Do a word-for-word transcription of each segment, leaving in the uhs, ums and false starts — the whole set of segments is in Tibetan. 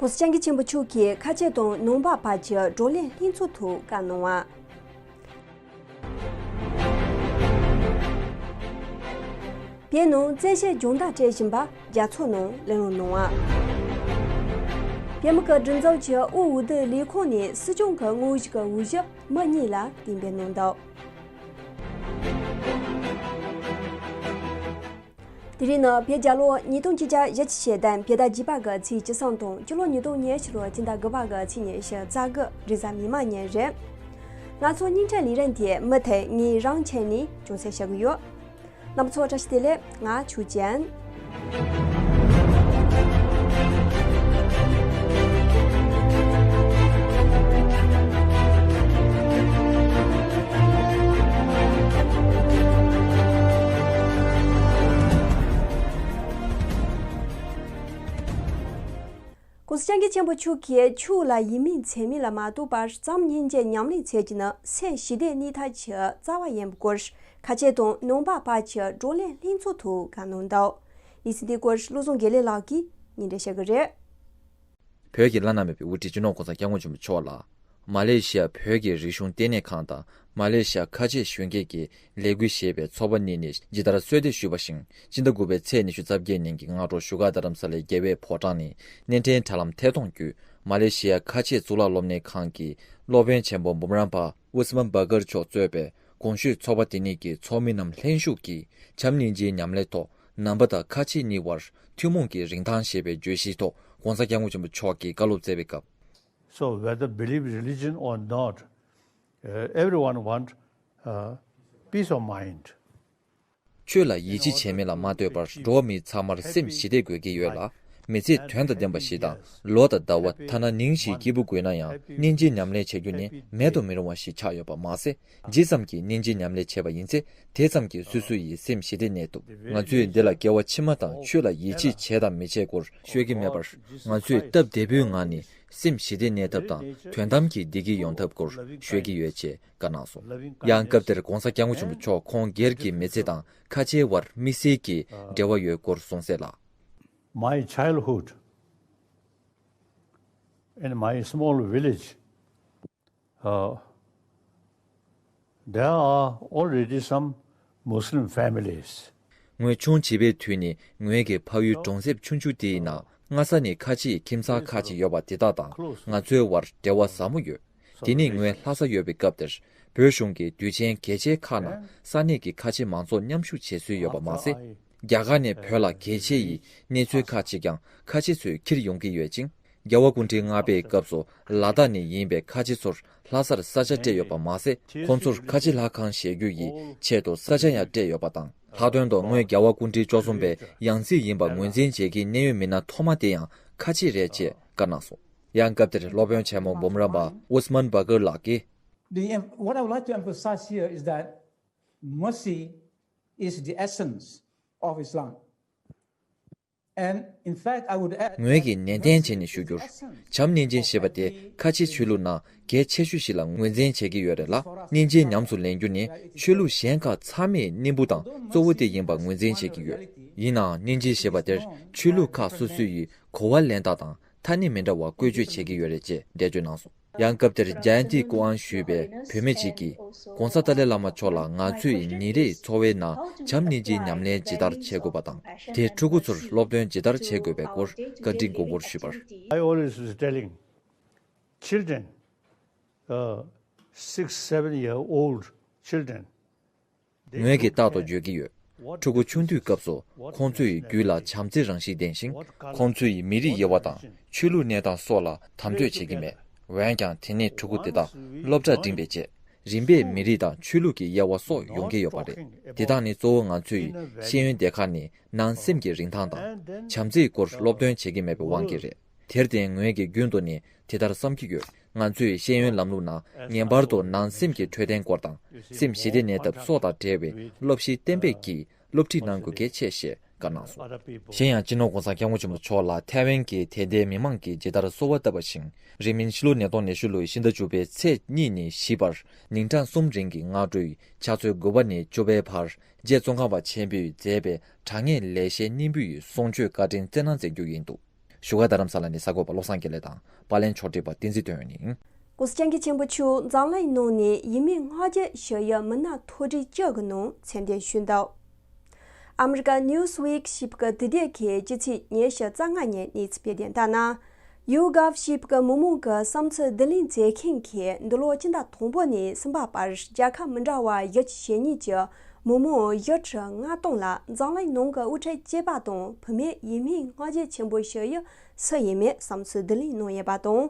༸གོང་ས་༸སྐྱབས་མགོན་ཆེན་པོ་མཆོག་གིས་ཁ་ཆེ་དང་ནང་པ་བར་གྱི་བགྲོ་གླེང་ལྷན་ཚོགས་ཐོག་བཀའ་གནང་བ། བོད་ནང་བཙན་ཤེད་སྦྱོང་བརྡར་སྤྲད་བཞིན་པ་རྒྱ་ཚོགས་ནང་གླེང་སློང་གནང་བ། བོད་མི་གི་མགྲིན་ཚབ་ཀྱི་དབུས་འོས་བསྡུ་ལས་ཁུངས་ནས་སྲིད་སྐྱོང་གི་དངོས་གཞི་གི་འོས་གཞི་མི་གཉིས་ལ་གཏན་འབེབས་གནང་འདུག་དེ་རིང་ནི་བོད་རྒྱལ་ལོ་ཉིས་སྟོང་ཆིག་བརྒྱ་བཞི་བཅུ་ཞེ་བདུན་བོད་ཟླ་བརྒྱད་པ་གི་ཚེས་བཅུ་གསུམ་དང་སྤྱི་ལོ་ཉིས་སྟོང་ཉི་ཤུ་ལོའི་སྤྱི་ཟླ་དགུ་པ་གི་ཚེས་ཉི་ཤུ་རྩ་དགུ་རེས་གཟའ་མིག་དམར་ཉིན་རེད། ང་ཚོ་བརྙན་འཕྲིན་ལས་རིམ་དེ་མུ་མཐུད་ངས་རང་ཆས་ནས་ཅུང་ཟད་བཤད་གི་ཡོད། རྣམ་པ་ཚོ་བཀྲ་ཤིས་བདེ་ལེགས། ང་ཆོས་ཅན།༸གོང་ས་༸སྐྱབས་མགོན་ཆེན་པོ་མཆོག་གིས་ཆོས་ལ་ཡིད་མེད་མཚན་མེད་ལ་མ་ལྟོས་པར་བྱམས་སྙིང་རྗེ་ཉམས་ལེན་བྱེད་རྒྱུ་ནི་སེམས་ཞི་བདེ་གནས་ཐབས་ཀྱི་རྩ་བ་ཡིན་པའི་སྐོར། ཁ་ཆེ་དང་ནང་པ་བར་གྱི་བགྲོ་གླེང་ལྷན་ཚོགས་ཐོག་བཀའ་གནང་འདུག་ལེ་ཚན་དེའི་སྐོར་བློ་བཟང་དགེ་ལེགས་ལགས་ཀྱིས་སྙན་སྒྲོན་ཞུ་གི་རེད། བོད་ཀྱི་བླ་ན་མེད་པའི་དབུ་ཁྲིད་སྤྱི་ནོར་༸གོང་ས་༸སྐྱབས་མགོན་ཆེན་པོ་མཆོག་ལ། མ་ལེ་ཤི་ཡ་བོད་ཀྱི་རིག་གཞུང་ལྟེ་གནས་ཁང་དང་མ་ལེ་ཤི་ཡ་ཁ་ཆེ་གཞོན་སྐྱེས་ཀྱི་ལས་འགུལ་ཞེས་པའི་ཚོགས་པ་གཉིས་ནས་ཇི་ལྟར་གསོལ་འདེབས་ཞུས་པ་བཞིན། སྤྱི་ཟླ་དགུ་པའི་ཚེས་ཉི་ཤུ་རྩ་བརྒྱད་ཉིན་གྱི་སྔ་དྲོ་བཞུགས་སྒར་རྡ་རམ་ས་ལའི་རྒྱལ་བའི་ཕོ་བྲང་ནས་སྣེ་འདྲེན་དྲ་ལམ་ཐད་གཏོང་བརྒྱུད། མ་ལེ་ཤི་ཡ་ཁ་ཆེ་གཙུག་ལག་སློབ་གཉེར་ཁང་གི་སློབ་དཔོན་ཆེན་པོ་འབུམ་རམས་པ་ཨུས་མན་བྷ་གར་མཆོག་གཙོས་པའི་གོང་ཞུས་ཚོགས་པ་དེ་ཉིད་ཀྱི་ཚོགས་མི་རྣམས་ལྷན་ཞུགས་ཀྱིས་བྱམས་སྙིང་རྗེའི་ཉམས་ལེན་ཐོག་ནང་པ་དང་ཁ་ཆེ་གཉིས་དབར་ཐུན་མོང་གི་རིན་ཐང་ཞེས་པའི་བརྗོད་གཞིའི་ཐོག་༸གོང་ས་༸སྐྱབས་མགོན་ཆེན་པོ་མཆོག་གིས་བཀའ་སློབ་སྩལ་བའི་སྐབས། So whether believe religion or not, uh, everyone want, uh, peace of mind. ཆོས་ལ་ཡིད་ཆེས་བྱས་མིན་ལ་མ་ལྟོས་པར་འགྲོ་བ་མི་ཚང་མར་སེམས་ཞི་བདེ་དགོས་ཀྱི་ཡོད་ལ། མི་ཚེ་དོན་དང་ལྡན་པ་ཞིག་དང་ལོ་དང་ཟླ་བ་ཐ་ན་ཉིན་ཞིག་སྐྱིད་པོ་དགོས་ན་ཡང་སྙིང་རྗེ་ཉམས་ལེན་བྱེད་རྒྱུ་ནི་མེད་དུ་མི་རུང་བ་ཞིག་ཆགས་ཡོད་པ་མ་ཟད། ཇི་ཙམ་གྱིས་སྙིང་རྗེ་ཉམས་ལེན་བྱེད་པ་ཡིན་ཚེ་དེ་ཙམ་གྱིས་སོ་སོ་ཡི་སེམས་ཞི་བདེ་གནས་ཐུབ། ང་ཚོས་འདི་ལ་སྐྱེ་བ་ཕྱི་མ་དང་ཆོས་ལ་ཡིད་ཆེས་བྱེད་དང་མི་བྱེད་སྐོར་ཤོད་ཀྱི་མེད་པར། ང་ཚོས་སྟབས་བདེ་པོའི་ངང་ནས་སེམས་ཞི་བདེ་གནས་ཐབས་དང་དོན་དམ་གྱི་བདེ་སྐྱིད་ཡོང་ཐབས་སྐོར་ཤོད་ཀྱི་ཡོད་ཅེས་བཀའ་གནང་སོང་། ཡང་སྐབས་དེར་༸གོང་ས་༸སྐྱབས་མགོན་ཆེན་པོ་མཆོག་ཁོང་སྒེར་གྱི་མི་ཚེ་དང་ཁ་ཆེའི་དབར་དམིགས་བསལ་གྱི་འབྲེལ་བ་ཡོད་སྐོར་གསུངས་གསལ་ལ། My childhood in my small village, uh, there are already some Muslim families. ངོས་ཆུང་བྱིས་པའི་དུས་ནས་ངོས་ཀྱི་ཕ་ཡུལ་གྲོང་གསེབ་ཆུང་ཆུང་དེའི་ནང་སྔ་ས་ནས་ཁ་ཆེའི་ཁྱིམ་ཚང་ཁག་ཅིག་ཡོད་པ་དེ་དག་དང་ང་ཚོའི་དབར་འབྲེལ་བ་ཟབ་མོ་ཡོད། དེ་ནས་ངོས་ལྷ་ས་ཡོད་པའི་སྐབས་དེར་བོད་གཞུང་གི་དུས་ཆེན་གལ་ཆེའི་ཁག་ནང་ས་གནས་ཀྱི་ཁ་ཆེ་མང་ཚོགས་མཉམ་ཞུགས་བྱེད་སྲོལ་ཡོད་པ་མ་ཟད། རྒྱ་གར་ནས་བོད་ལ་གལ་ཆེ་ཡི་གནས་ཚུལ་ཁག་ཅིག་ཀྱང་ཁ་ཆེ་ཚོས་འཁྱེར་ཡོང་གི་ཡོད་ཅིང་། རྒྱལ་བ་སྐུ་ཕྲེང་ལྔ་པའི་སྐབས་སུ་ལ་དྭགས་ནས་ཡིན་པའི་ཁ་ཆེ་ཚོར་ལྷ་སར་ས་ཆ་སྤྲད་ཡོད་པ་མ་ཟད། ཁོང་ཚོར་ཁ་ཆེ་ལྷ་ཁང་བཞེངས་རྒྱུ་ཡི་ཆེད་དུ་ས་ཆ་ཡང་སྤྲད་ཡོད་པ་དང་། ལྷག་དོན་དུ་སྔོན་རྒྱལ་བ་སྐུ་ཕྲེང་བཅུ་གསུམ་པའི་ཡང་སྲིད་ཡིན་པ་ངོས་འཛིན་བྱེད་མཁན་གནད་ཡོད་མི་སྣ་ཐོག་མ་དེ་ཡང་ཁ་ཆེ་རེད་ཅེས་བཀའ་གནང་སོང་། ཡང་སྐབས་དེར་སློབ་དཔོན་ཆེན་མོ་འབུམ་རམས་པ་ཨུས་མན་བྷ་གར་ལགས་ཀྱིས། The, what I would like to emphasize here is that mercy is the essence of Islam. And in fact, I would add ངོས་ཀྱིས་ནན་ཏན་བྱས་ནས་ཞུ་རྒྱུར། བྱམས་སྙིང་རྗེ་ཞེས་པ་དེ་ཁ་ཆེ་ཆོས་ལུགས་ནང་གལ་ཆེ་ཤོས་ཤིག་ལ་ངོས་འཛིན་བྱེད་ཀྱི་ཡོད་རེད་ལ། སྙིང་རྗེ་ཉམས་སུ་ལེན་རྒྱུ་ནི་ཆོས་ལུགས་གཞན་ཁག་ཚང་མའི་སྣེ་ཕུ་དང་གཙོ་བོ་དེ་ཡིན་པ་ངོས་འཛིན་བྱེད་ཀྱི་ཡོད། ཡིན་ནའང་སྙིང་རྗེ་ཞེས་པ་དེར་ཆོས་ལུགས་ཁག་སོ་སོ་ཡི་གོ་བ་ལེན་སྟངས་དང་ཐ་སྙད་མི་འདྲ་བ་བཀོལ་སྤྱོད་བྱེད་ཀྱི་ཡོད་རེད་ཅེས་འགྲེལ་བརྗོད་གནང་སོང་། ཡང་སྐབས་དེར་ཇ་ཡན་ཏི་ཀུ་ཨན་ཞུས་པའི་བུད་མེད་ཅིག་གིས། ༸གོང་ས་ཏཱ་ལའི་བླ་མ་མཆོག་ལ་ང་ཚོས་ཉིན་རེའི་འཚོ་བའི་ནང་བྱམས་སྙིང་རྗེའི་ཉམས་ལེན་ཇི་ལྟར་བྱེད་དགོས་པ་དང་། དེ་ཕྲུ་གུ་ཚོར་སློབ་སྟོན་ཇི་ལྟར་བྱེད་དགོས་པའི་སྐོར་བཀའ་འདྲི་མགོ་སྐོར་ཞུས་པར། I always was telling children, uh, six, seven year old children, ངོས་ཀྱིས་རྟག་ཏུ་བརྗོད་ཀྱི་ཡོད། ཕྲུ་གུ་ཆུང་དུས་སྐབས་སུ་ཁོང་ཚོ་ཡི་རྒྱུད་ལ་བྱམས་བརྩེའི་རང་བཞིན་ལྡན་ཞིང་། ཁོང་ཚོ་ཡི་མི་རིགས་དབྱེ་བ་དང་ཆོས་ལུགས་གནས་སྟངས་སོགས་ལ་དམ་དོད་བྱེད་ཀྱི་མེད། འོན་ཀྱང་དེ་ནས་ཕྲུ་གུ་དེ་དག་སློབ་གྲྭར་འགྲིམས་པའི་རྗེས། རིམ་པས་མི་རིགས་དང་ཆོས་ལུགས་ཀྱི་དབྱེ་བ་སོགས་ཡོང་གི་ཡོད་པ་རེད། དེ་དག་ནི་གཙོ་བོ་ང་ཚོ་ཡི་ཤེས་ཡོན་སྡེ་ཁག་ནས་ནང་སེམས་ཀྱི་རིན་ཐང་དང་བྱམས་བརྩེའི་སྐོར་སློབ་སྟོན་བྱེད་ཀྱི་མེད་པའི་དབང་གིས་རེད། དེར་བརྟེན་ངོས་ཀྱིས་རྒྱུན་དུ་ནས་དེ་ལྟར་བསམ་གྱི་ཡོད། ང་ཚོས་ཤེས་ཡོན་ལམ་ལུགས་ནང་ངེས་པར་དུ་ནང་སེམས་ཀྱི་འཕྲོད་བསྟེན་སྐོར་དང་སེམས་ཞི་བདེ་གནས་ཐབས་སོགས་དང་འབྲེལ་བའི་སློབ་གཞི་གཏན་འབེབས་ཀྱིས་སློབ་ཁྲིད་གནང་དགོས་གལ་ཆེ་ཞེས་བཀའ་གནང་སོང་། གཞན་ཡང་སྤྱི་ནོར་༸གོང་ས་༸སྐྱབས་མགོན་ཆེན་པོ་མཆོག་ལ་ཐའེ་ཝན་གྱི་དད་ལྡན་མི་མང་གིས་ཇི་ལྟར་གསོལ་བ་བཏབ་པ་བཞིན། རིང་མིན་ཕྱི་ལོ་ཉིས་སྟོང་ཉི་ཤུ་ལོའི་ཕྱི་ཟླ་བཅུ་པའི་ཚེས་གཉིས་ནས་བཞི་བར་ཉིན་གྲངས་གསུམ་རིང་གི་སྔ་དྲོའི་ཕྱག་ཚོད་དགུ་པ་ནས་བཅུ་པའི་བར་རྗེ་ཙོང་ཁ་པ་ཆེན་པོས་མཛད་པའི་དྲང་ངེས་ལེགས་བཤད་སྙིང་པོའི་གསུང་ཆོས་བཀའ་དྲིན་སྩལ་གནང་མཛད་རྒྱུ་ཡིན་འདུག་བཞུགས་སྒར་རྡ་རམ་ས་ལ་ནས་གསར་འགོད་པ་བློ་བཟང་དགེ་ལེགས་དང་། པར་ལེན་ཕྱོགས་སྒྲིག་པ་བསྟན་འཛིན་དོན་ཡོད་ཡིན། ྋགོང་ས་ལྕགས་མཁན་ཆེན་པོ་མཆོག་འཛམ་གླིང་ནང་ནས་ཡིན་མིན་སྔ་རྗེས་ཞུ་ཡག་མི་སྣ་མཐོ་གྲས་བཅུ་གི་ནང་མཚན་འདོན་ཞུས་འདུག་ཨ་མི་རི་ཀ་Newsweek་ཞེས་པའི་དུས་དེབ་ཀྱི་སྤྱི་ཚེས་ཉི་ཤུ་རྩ་ལྔ་ཉིན་གནས་ཚུལ་སྤེལ་དོན་ལྟར་ན། YouGov་ཞེས་པའི་མི་མང་གི་བསམ་ཚུལ་བསྡུ་ལེན་མཛད་མཁན་གྱིས་འདི་ལོ་སྤྱི་ཟླ་དང་པོ་ནས་གསུམ་པ་བར་རྒྱལ་ཁབ་མི་འདྲ་བ་བཞི་བཅུ་ཞེ་གཉིས་ཀྱི་མི་མང་བཞི་ཁྲི་ལྔ་སྟོང་ལ་འཛམ་གླིང་ནང་གི་དབུ་ཁྲིད་སྐྱེས་པ་དང་བུད་མེད་ཡིན་མིན་སྔ་རྗེས་ཆེན་པོ་ཞུ་ཡག་སུ་ཡིན་མིན་བསམ་ཚུལ་བསྡུ་ལེན་གནང་ཡོད་པ་དང་།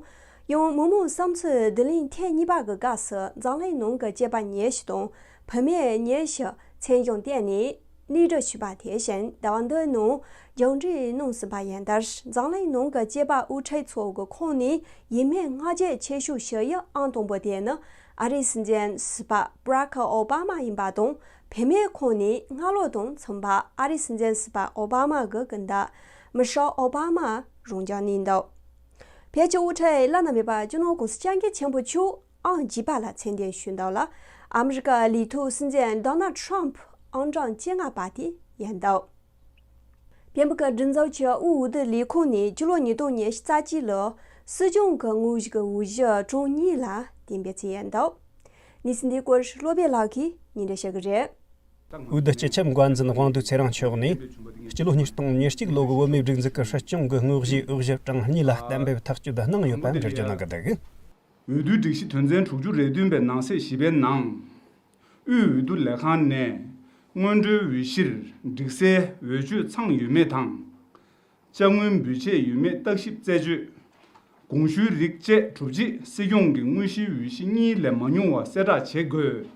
ཡང་མི་མང་བསམ་ཚུལ་བསྡུ་ལེན་ཐེངས་གཉིས་པ་གི་སྐབས་སུ་འཛམ་གླིང་ནང་གི་སྐྱེས་པ་ཉི་ཤུ་དང་བུད་མེད་ཉི་ཤུ་མཚན་བྱང་བསྟན་ནས་གནས་སྒྲིག་ཞུས་པ་དེ་བཞིན་ཟླ་བ་འདིའི་ནང་མཇུག་སྒྲིལ་གནང་ཟིན་པ་ཡིན་ལྟར། འཛམ་གླིང་ནང་གི་སྐྱེས་པ་དབུ་ཁྲིད་ཚོ་གི་ཁོངས་ནས་ཡིན་མིན་སྔ་རྗེས་ཆེ་ཤོས་ཞུ་ཡག་ཨང་དང་པོ་དེ་ནི་ཨ་རིའི་སྲིད་འཛིན་ཟུར་པ་Barack Obama་ཡིན་པ་དང་། བུད་མེད་ཁོངས་ནས་སྔ་ལོ་དང་མཚུངས་པ་ཨ་རིའི་སྲིད་འཛིན་ཟུར་པ་Obama་གི་སྐུ་ཟླ་Michelle Obama་རང་འཇགས་གནས་འདུག་བོད་ཀྱི་དབུ་ཁྲིད་བླ་ན་མེད་པ་སྤྱི་ནོར་ྋགོང་ས་ལྕགས་མཁན་ཆེན་པོ་མཆོག་ཨང་བརྒྱད་པ་ལ་མཚན་འདོན་ཞུས་འདུག་ལ། ཨ་མི་རི་ཀ་ལས་ཐོག་སྲིད་འཛིན་Donald Trump་ཨང་གྲངས་བཅོ་ལྔ་པ་དེ་ཡིན་འདུག་བོད་མི་གི་སྒྲིག་འཛུགས་ཀྱི་དབུས་འོས་བསྡུ་ལས་ཁུངས་ནས་ཕྱི་ལོ་ཉིས་སྟོང་ཉི་ཤུ་རྩ་གཅིག་ལོའི་སྲིད་སྐྱོང་གི་དངོས་གཞི་གི་འོས་གཞི་གྲངས་གཉིས་ལ་གཏན་འབེབས་བྱས་ཡོད་འདུག་གནས་ཚུལ་འདིའི་སྐོར་བློ་བྷེ་ལགས་ཀྱིས་སྙན་སྒྲོན་ཞུ་གི་རེད། འོས་བསྡུ་སྤྱི་ཁྱབ་འགོ་འཛིན་དབང་འདུས་ཚེ་རིང་མཆོག་ནས་སྤྱི་ལོ་ཉིས་སྟོང་ཉེར་གཅིག་ལོ་གི་བོད་མིའི་སྒྲིག་འཛུགས་ཀྱི་སྲིད་སྐྱོང་གི་དངོས་གཞིའི་འོས་གཞི་གྲངས་གཉིས་ལ་གཏན་འབེབས་ཐག་གཅོད་གནང་ཡོད་པ་འགྲེལ་བརྗོད་གནང་གི་འདུག་འོས་བསྡུའི་སྒྲིག་གཞི་དོན་ཚན་དྲུག་ཅུ་རེ་བདུན་པའི་ནང་གསེས་བཞི་པའི་ནང་། དབུས་འོས་བསྡུ་ལས་ཁང་ནས་སྔོན་འགྲོའི་འོས་གཞིར་སྒྲིག་གསལ་འོས་ཆོས་ཚང་ཡོད་མེད་དང་། དཔྱ་དངུལ་འབུལ་ཆད་ཡོད་མེད་བརྟག་ཞིབ་རྩད་གཅོད། དགོངས་ཞུའི་རིགས་བཅས་གྲུབ་རྗེས་སྲིད་སྐྱོང་གི་དངོས་གཞིའི་འོས་གཞི་གཉིས་ལས་མ་ཉུང་བ་གསལ་བསྒྲགས་བྱེད་དགོས།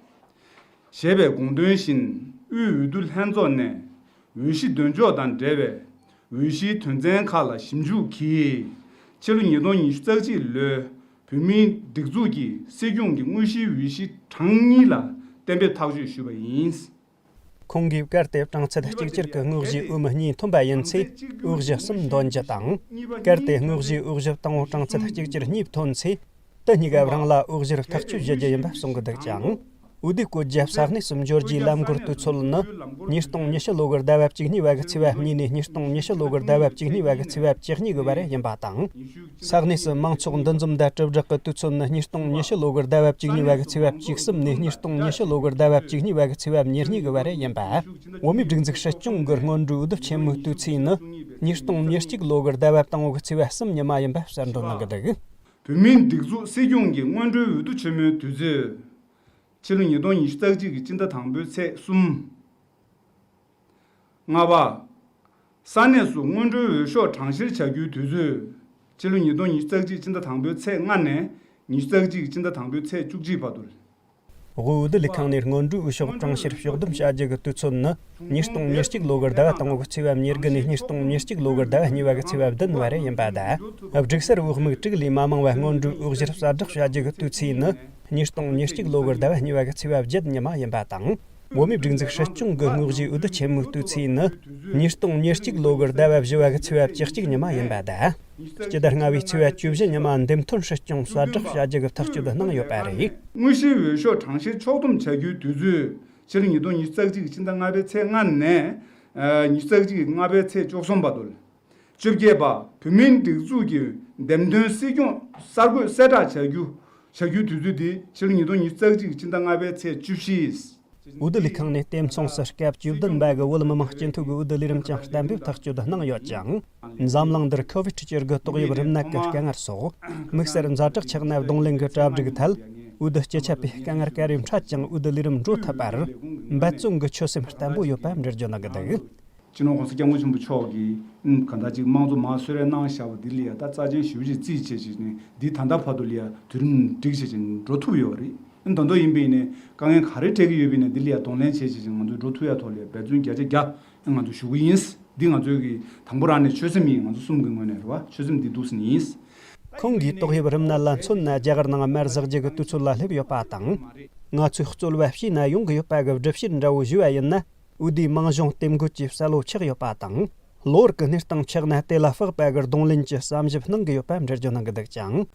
ཞེས་པའི་དགོངས་དོན་བཞིན་དབུས་འོས་བསྡུ་ལྷན་ཚོགས་ནས་འོས་གཞི་འདོན་ཕྱོགས་དང་འབྲེལ་བའི་འོས་གཞིའི་དོན་ཚན་ཁག་ལ་ཞིབ་འཇུག་གིས་ཕྱི་ལོ་ཉིས་སྟོང་ཉི་ཤུ་རྩ་གཅིག་ལོའི་བོད་མིའི་སྒྲིག་འཛུགས་ཀྱི་སྲིད་སྐྱོང་གི་དངོས་གཞིའི་འོས་གཞི་གྲངས་གཉིས་ལ་གཏན་འབེབས་ཐག་གཅོད་ཞུས་པ་ཡིན། ཁོང་གིས་གལ་ཏེ་གྲངས་ཚད་གཅིག་གྱུར་གྱི་དངོས་གཞིའི་འོས་མི་གཉིས་ཐོན་པ་ཡིན་ཚེ་འོས་གཞི་གསུམ་འདོན་རྒྱུ་དང་། གལ་ཏེ་དངོས་གཞིའི་འོས་གཞི་དང་པོ་གྲངས་ཚད་གཅིག་གྱུར་གཉིས་ཐོན་ཚེ། དེ་གཉིས་ཀ་རང་ལ་འོས་གཞིར་ཐག་གཅོད་བྱེད་རྒྱུ་ཡིན་པ་གསུང་གི་འདུག་ཅིང་། འོས་བསྡུའི་བཀོད་རྒྱ་ས་གནས་སུ་འབྱོར་རྒྱུའི་ལམ་འགོར་དུས་ཚོད་ནི་ཉིས་སྟོང་ཉི་ཤུ་ལོ་གི་ཟླ་བ་བཅུ་གཉིས་པ་གི་ཚེས་པ་གཉིས་ནས་ཉིས་སྟོང་ཉི་ཤུ་ལོ་གི་ཟླ་བ་བཅུ་གཉིས་པ་གི་ཚེས་པ་བཅུ་གཉིས་ཀྱི་བར་ཡིན་པ་དང་། ས་གནས་སུ་མང་ཚོགས་འདུ་འཛོམས་དང་གྲུབ་སྦྲགས་ཀྱི་དུས་ཚོད་ནི་ཉིས་སྟོང་ཉི་ཤུ་ལོ་གི་ཟླ་བ་བཅུ་གཉིས་པ་གི་ཚེས་པ་བཅུ་གསུམ་ནས་ཉིས་སྟོང་ཉི་ཤུ་ལོ་གི་ཟླ་བ་བཅུ་གཉིས་པ་གི་ཚེས་པ་ཉེར་གཉིས་ཀྱི་བར་ཡིན་པ། བོད་མིའི་སྒྲིག་འཛུགས་སྲིད་སྐྱོང་གི་སྔོན་འགྲོའི་འོས་བསྡུ་ཆེན་མོའི་དུས་ཚིགས་ནི་ཉིས་སྟོང་ཉེར་གཅིག་ལོ་གི་ཟླ་བ་དང་པོ་གི་ཚེས་པ་གསུམ་ཉི་མ་ཡིན་པ་གསལ་འདོན་གནང་གི་འདུག་བོད་མིའི་སྒྲིག་འཛུགས་སྲིད་སྐྱོང་གི་སྔོན་འགྲོའི་འོས་བསྡུ་ཆེན་མོའི་དུས་ཚོད། ཕྱི་ལོ་ཉིས་སྟོང་ཉི་ཤུ་རྩ་གཅིག་གི་སྤྱི་ཟླ་དང་པོའི་ཚེས་གསུམ། ལྔ་པ། ས་གནས་སུ་སྔོན་འགྲོའི་འོས་ཤོག་གྲངས་བཤེར་བྱ་རྒྱུའི་དུས་ཚོད། ཕྱི་ལོ་ཉིས་སྟོང་ཉི་ཤུ་རྩ་གཅིག་སྤྱི་ཟླ་དང་པོའི་ཚེས་ལྔ་ནས་ཉི་ཤུ་རྩ་གཅིག་སྤྱི་ཟླ་དང་པོའི་ཚེས་བཅུ་གཅིག་བར་དུ། དབུས་འོས་བསྡུ་ལས་ཁང་ནས་སྔོན་འགྲོའི་འོས་ཤོག་གྲངས་བཤེར་ཕྱོགས་བསྡོམས་བྱ་རྒྱུ་གི་དུས་ཚོད་ནི་ཉིས་སྟོང་ཉེར་གཅིག་ལོ་གི་ཟླ་བ་དང་པོ་གི་ཚེས་པ་ཉེར་དགུ་ནས་ཉིས་སྟོང་ཉེར་གཅིག་ལོ་གི་ཟླ་བ་གཉིས་པ་གི་ཚེས་པ་བདུན་བར་ཡིན་པ་དང་། སྒྲིག་གསལ་འོས་དམིགས་དྲུག་ལས་མ་མང་བ་སྔོན་འགྲོའི་འོས་གཞིར་གསལ་བསྒྲགས་བྱ་རྒྱུ་གི་དུས་ཚིགས་ནི་ཉིས་སྟོང་ཉེར་གཅིག་ལོ་གི་ཟླ་བ་གཉིས་པ་གི་ཚེས་པ་བརྒྱད་ཉི་མ་ཡིན་པ་དང་། བོད་མིའི་སྒྲིག་འཛུགས་སྲིད་སྐྱོང་གི་དངོས་གཞིའི་འོས་བསྡུ་ཆེན་མོའི་དུས་ཚིགས་ནི་ཉིས་སྟོང་ཉེར་གཅིག་ལོ་གི་ཟླ་བ་བཞི་བ་གི་ཚེས་པ་བཅུ་གཅིག་ཉི་མ་ཡིན་པ་དང་། སྤྱི་ཟླ་ལྔ་པའི་ཚེས་པ་བཅུ་བཞི་ཉི་མ་འདེམས་ཐོན་སྲིད་སྐྱོང་གསལ་བསྒྲགས་བྱ་རྒྱུ་གི་ཐག་གཅོད་གནང་ཡོད་པ་རེད། དངོས་གཞིའི་འོས་ཤོག་གྲངས་བཤེར་ཕྱོགས་བསྡོམས་བྱ་རྒྱུའི་དུས་ཚོད། ཕྱི་ལོ་ཉིས་སྟོང་ཉི་ཤུ་རྩ་གཅིག་གི་སྤྱི་ཟླ་ལྔ་པའི་ཚེས་ལྔ་ནས། ཨ། ཉི་ཤུ་རྩ་གཅིག་གི་ལྔ་པའི་ཚེས་བཅུ་གསུམ་བར་དུ། བཅོ་བརྒྱད་པ། བོད་མིའི་སྒྲིག་འཛུགས་ཀྱི་འདེམས་ཐོན་སྲིད་སྐྱོང་གསར་འགོད་གསལ་བསྒྲགས་བྱ་རྒྱུ། བྱ་རྒྱུའི་དུས་ཚོད་དེ་ཕྱི་ལོ་ཉིས་སྟོང་ཉི་ཤུ་རྩ་གཅིག་གི་སྤྱི་ཟླ་ལྔ་པའི་ཚེས་བཅུ་བཞི། འོས་བསྡུ་ལས་ཁང་ནས་དེ་མཚུངས་སུ་སྐབས་བཅུ་བདུན་པ་གི་བོད་མི་མང་སྤྱི་འཐུས་ཀྱི་འོས་བསྡུ་ལས་རིམ་ཀྱང་གཏན་འབེབས་ཐག་གཅོད་གནང་ཡོད་ཅིང་། འཛམ་གླིང་འདིར་ཁོ་ཝིད་བཅུ་དགུ་ཏོག་དབྱིབས་རིམས་ནད་ཀྱི་དཀའ་ངལ་སོགས་དམིགས་བསལ་ཛ་དྲག་ཆགས་ན་གདོང་ལེན་གྱི་གྲ་སྒྲིག་ཐད་འོས་བསྡུ་སྤྱི་ཁྱབ་པས་དཀའ་ངལ་ག་རེ་འཕྲད་ཀྱང་འོས་བསྡུ་ལས་རིམ་འགྲོ་ཐུབ་པར་འབད་བརྩོན་གྱི་ཆོད་སེམས་བརྟན་པོ་ཡོད་པ་འགྲེལ་བརྗོད་གནང་གི་འདུག་སྤྱི་ནོར་༸གོང་ས་༸སྐྱབས་མགོན་ཆེན་པོ་མཆོག་གིས་ཨུམ་གང་ལྟར་ཅིག་དམངས་གཙོ་མར་གསོལ་རས་གནང་བཞག་པ་འདི་ལ་ཡ་ད་རྩ་ཆེན་ཞེ་པོ་ཅིག་བརྩིས་བྱས་བྱས་ནས་འདི་ད་ལྟ་བར་དུ་ལ་ཡ་དུས་རིམ་སྒྲིག་བྱས་བྱས་ནས་འགྲོ་ཐུབ་ཡོད་རེད། ཨ་ནི་ད་དུང་ཡིན་པ་ཡིན་ནའི་དཀའ་ངལ་ག་རེ་འཕྲད་ཀྱི་ཡོད་པ་ཡིན་ནའི་འདི་ལ་ཡ་གདོང་ལེན་བྱས་བྱས་བྱས་ང་ཚོས་འགྲོ་ཐུབ་ཡ་ཐོག་ལ་ཡ་འབད་བརྩོན་བརྒྱ་ཆ་བརྒྱ་ང་ཚོས་ཞུ་གི་ཡིན། འདི་ང་ཚོའི་གི་དང་པོ་རང་ནས་ཆོད་སེམས་ཡིན། ང་ཚོ་གསུམ་གི་ངོས་ནས་རེད་བ། ཆོད་སེམས་འདི་འདུག་སེ་ཡིན། ཁོང་གིས་ཏོག་དབྱིབས་རིམས་ནད་ལ་མཚོན་ན་རྒྱ་གར་ནང་དམར་ཟག་རྒྱུ་གི་དུས་ཚོད་ལ་སླེབས་ཡོད་པ་དང་། ང་ཚོས་རྩོལ་བ་བྱས་ན་ཡོང་གི་ཡོད་པ་གི་སྒྲུབ་བྱེད་འདྲ་བོ་ཞུས་པ་ཡིན་ན། འོས་བསྡུའི་མིང་གཞུང་རྟེན་འབོད་ཀྱི་གསལ་བོ་ཆགས་ཡོད་པ་དང་། གློ་བུར་གྱི་གནས་སྟངས་ཆགས་ན་དེ་ལ་དཔག་པ་གི་གདོང་ལེན་གྱི་བསམ་ཞིབ་གནང་གི་ཡོད་པ་འགྲེལ་བརྗོད་གནང་གི་འདུག་ཅིང་།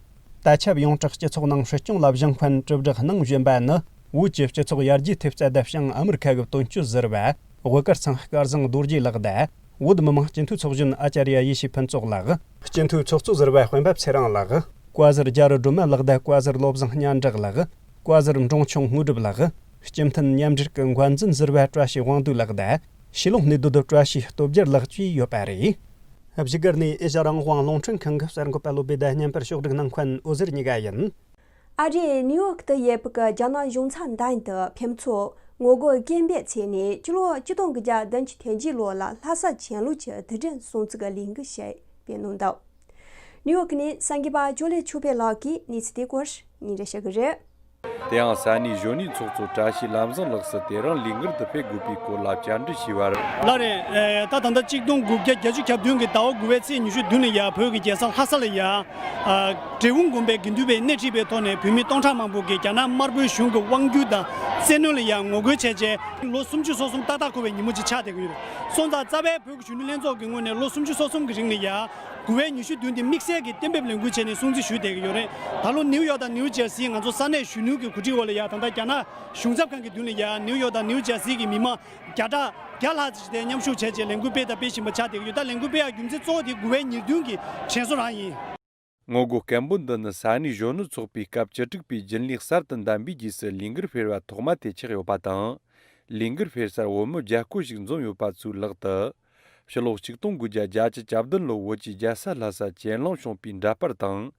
ད་ཆབ་ཡོངས་གྲགས་སྤྱི་ཚོགས་ནང་སྲིད་སྐྱོང་ལ་བཞེངས་མཁན་གྲུབ་བསྒྲགས་གནང་བཞིན་པ་ནི། བོད་ཀྱི་སྤྱི་ཚོགས་ཡར་རྒྱས་ཐེབས་རྩ་དང་བྱང་ཨ་མི་རི་ཁ་གི་དོན་གཅོད་ཟུར་པ་དབུ་དཀར་ཚང་སྐལ་བཟང་རྡོ་རྗེ་ལགས་དང་ བོད་མི་མང་སྤྱི་འཐུས་ཚོགས་གཞོན་ཨ་ཅཱརྱ་ཡེ་ཤེས་ཕུན་ཚོགས་ལགས། སྤྱི་འཐུས་ཚོགས་གཙོ་ཟུར་པ་དཔོན་པ་ཚེ་རིང་ལགས། བཀའ་ཟུར་རྒྱ་རི་སྒྲོལ་མ་ལགས་དང་བཀའ་ཟུར་བློ་བཟང་སྙན་གྲགས་ལགས། བཀའ་ཟུར་འབྲོང་ཆུང་དངོས་གྲུབ་ལགས། སྤྱི་མཐུན་མཉམ་འབྲེལ་གྱི་འགན་འཛིན་ཟུར་པ་བཀྲ་ཤིས་དབང་འདུས་ལགས་དང་། ཕྱི་ལོགས་ནས་སྡོད་སྡོད་བཀྲ་ཤིས་སྟོབས་རྒྱལ་ལགས་བཅས་ཡོད་པ་རེད། བཞུགས་སྒར་ནས་ཨེ་ཤ་རང་དབང་རླུང་འཕྲིན་ཁང་གི་གསར་འགོད་པ་བློ་བདེ་དང་བརྙན་པར་ཕྱོགས་སྒྲིག་གནང་མཁན་འོད་ཟེར་གཉིས་ཀ་ཡིན། ཨ་རིའི་ནིའུ་ཡོག་ཏུ་ཡོད་པའི་རྒྱ་ནག་གཞུང་ཚབ་མདུན་དུ་ཕེབས་མཚོ་ངོ་རྒོལ་སྐད་འབོད་བྱས་ནས་སྤྱི་ལོ་ཆིག་སྟོང་དགུ་བརྒྱ་བདུན་ཅུ་དོན་གཅིག་ལོ་ལ་ལྷ་ས་ཆོས་ལུགས་ཀྱི་དུས་དྲན་སྲུང་བརྩི་གི་ལས་འགུལ་ཞིག་སྤེལ་གནང་འདུག་ནིའུ་ཡོག་ནས་གསར་འགོད་པ་ཇོ་ལེ་ཆོས་འཕེལ་ལགས་ཀྱིས་གནས་ཚུལ་དེའི་སྐོར་སྙན་སྒྲོན་ཞུ་གི་རེད། དེ་ཡང་ས་གནས་གཞོན་ནུའི་ཚོགས་གཙོ་བཀྲ་ཤིས་ལམ་བཟང་ལགས་སུ་དེ་རིང་ལས་འགུལ་དུ་ཕེབས་དགོས་པའི་སྐོར་ལ་བཅར་འདྲི་ཞུས་པར། ལགས་རེད། ད་ད་ལྟ་ཆིག་སྟོང་དགུ་བརྒྱ་བརྒྱད་ཅུ་གྱ་བདུན་གྱི་ཟླ་བ་དགུ་པའི་ཚེས་ཉི་ཤུ་བདུན་ལ་ཡ་བོད་ཀྱི་རྒྱལ་ས་ལྷ་ས་ལ་ཡ། ཨ། འབྲས་སྤུངས་དགོན་པའི་དགེ་འདུན་པས་སྣེ་ཁྲིད་པའི་ཐོག་ནས་བོད་མི་སྟོང་ཕྲག་མང་པོ་གིས་རྒྱ་ནག་དམར་པོའི་གཞུང་གི་དབང་སྒྱུར་དང་བཙན་གནོན་ལ་ཡང་ངོ་རྒོལ་བྱས་རྗེས་ལོ་སུམ་ཅུ་སོ་གསུམ་ཏག་ཏག་འཁོར་བའི་ཉིན་མོ་ཅིག་ཆགས་བསྡད་ཀྱི་ཡོད་རེད། སོང་ཙང་རྩ་བའི་བོད་ཀྱི་གཞོན་ནུ་ལྷན་ཚོགས་ཀྱི་ངོས་ནས་ལོ་སུམ་ཅུ་སོ་གསུམ་གྱི་རིང་ལ་ཡ། དགུ་པའི་ཉི་ཤུ་བདུན་དེ་དམིགས་བསལ་གྱི་གཏན་འབེབས་ལས་འགུལ་བྱས་ནས་སྲུང་བརྩི་ཞུས་བསྡད་ཀྱི་ཡོད་རེད། ད་ལོ་ནིའུ་ཡོག་དང་ནིའུ་ཇར་སིའི་ང་ཚོ་ས་གནས་གཞོན་ནུ་གི་གོ་སྒྲིག་འོག་ལ་ཡ་ད་ལྟ་རྒྱ་ནག་གཞུང་ཚབ་ཁང་གི་མདུན་ལ་ཡ་ནིའུ་ཡོག་དང་ནིའུ་ཇར་སི་གི་མི་མང་བརྒྱ་ཕྲག་བརྒྱ་ལྷག་ཅིག་དེ་མཉམ་ཞུགས་བྱས་རྗེས་ལས་འགུལ་སྤེལ་དང་སྤེལ་བཞིན་པ་ཆགས་བསྡད་ཀྱི་ཡོད། ད་ལས་འགུལ་སྤེལ་ཡག་རྒྱུ་མཚན་གཙོ་བོ་དེ་དགུ་པའི་ཉེར་བདུན་གྱི་དྲན་གསོ་རང་ཡིན། ངོ་རྒོལ་སྐད་འབོད་འདི་ནི་ས་གནས་གཞོན་ནུ་ཚོགས་པའི་སྐབས་བཅུ་དྲུག་པའི་རྒྱུན་ལས་གསར་དུ་འདེམས་པའི་རྗེས་སུ་ལས་འགུལ་སྤེལ་བ་ཐོག་མ་དེ་ཆགས་ཡོད་པ་དང་། ལས་འགུལ་སྤེལ་སར་བོད་མི་བརྒྱ་སྐོར་ཞིག་འཛོམས་ཡོད་པ་ཚོའི་ལག་ཏུ། ཕྱི་ལོ་ཆིག་སྟོང་དགུ་བརྒྱ་བརྒྱད་ཅུ་གྱ་བདུན་ལོ་བོད་ཀྱི་རྒྱལ་ས་ལྷ་ས་གྱེན་ལངས་བྱུང་པའི་འདྲ་པར་དང་།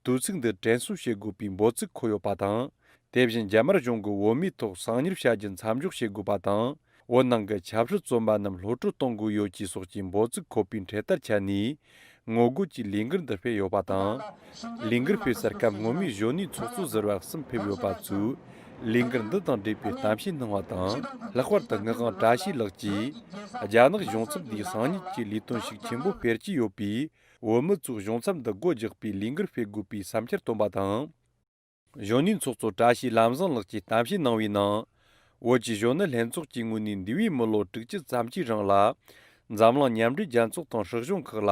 དུས་ཚིགས་འདི་དྲན་གསོ་བྱེད་དགོས་པའི་འབོད་ཚིག་འཁོད་ཡོད་པ་དང་། དེ་བཞིན་རྒྱ་དམར་གཞུང་གིས་བོད་མིའི་ཐོག་གསང་ཉུལ་བྱ་རྒྱུ་མཚམས་འཇོག་བྱེད་དགོས་པ་དང་། བོད་ནང་གི་ཆབ་སྲིད་བཙོན་པ་རྣམས་གློད་བཀྲོལ་གཏོང་དགོས་ཡོད་ཅེས་སོགས་ཀྱི་འབོད་ཚིག་འཁོད་པའི་འཕྲེད་དར་འཁྱེར་ནས། ངོ་རྒོལ་གྱི་ལས་འགུལ་འདི་སྤེལ་ཡོད་པ་དང་། ལས་འགུལ་སྤེལ་སར་སྐབས་སྔོན་མའི་གཞོན་ནུའི་ཚོགས་གཙོ་ཟུར་པ་གསུམ་ཕེབས་ཡོད་པ་ཚོས་ལས་འགུལ་འདི་དང་འབྲེལ་བའི་གཏམ་བཤད་གནང་བ་དང་། ལྷག་པར་དུ་ངག་དབང་བཀྲ་ཤིས་ལགས་ཀྱིས་རྒྱ་ནག་གཞུང་ཚབ་འདིས་གསང་ཉུལ་གྱི་ལས་དོན་ཞིག་ཆེན་པོ་སྤེལ་གྱི་ཡོད་པས། བོད་མི་ཚོས་གཞུང་ཚབ་འདི་སྒོ་རྒྱག་པའི་ལས་འགུལ་སྤེལ་དགོས་པའི་བསམ་འཆར་བཏོན་པ་དང་། གཞོན་ནུའི་ཚོགས་གཙོ་བཀྲ་ཤིས་ལམ་བཟང་ལགས་ཀྱིས་གཏམ་བཤད་གནང་བའི་ནང་། བོད་ཀྱི་གཞོན་ནུ་ལྷན་ཚོགས་ཀྱི་ངོས་ནས་འདས་པའི་མི་ལོ་དྲུག་ཅུ་ཙམ་གྱི་རིང་ལ། འཛམ་གླིང་མཉམ་འབྲེལ་རྒྱལ་ཚོགས་དང་སྲིད་གཞུང་ཁག་ལ་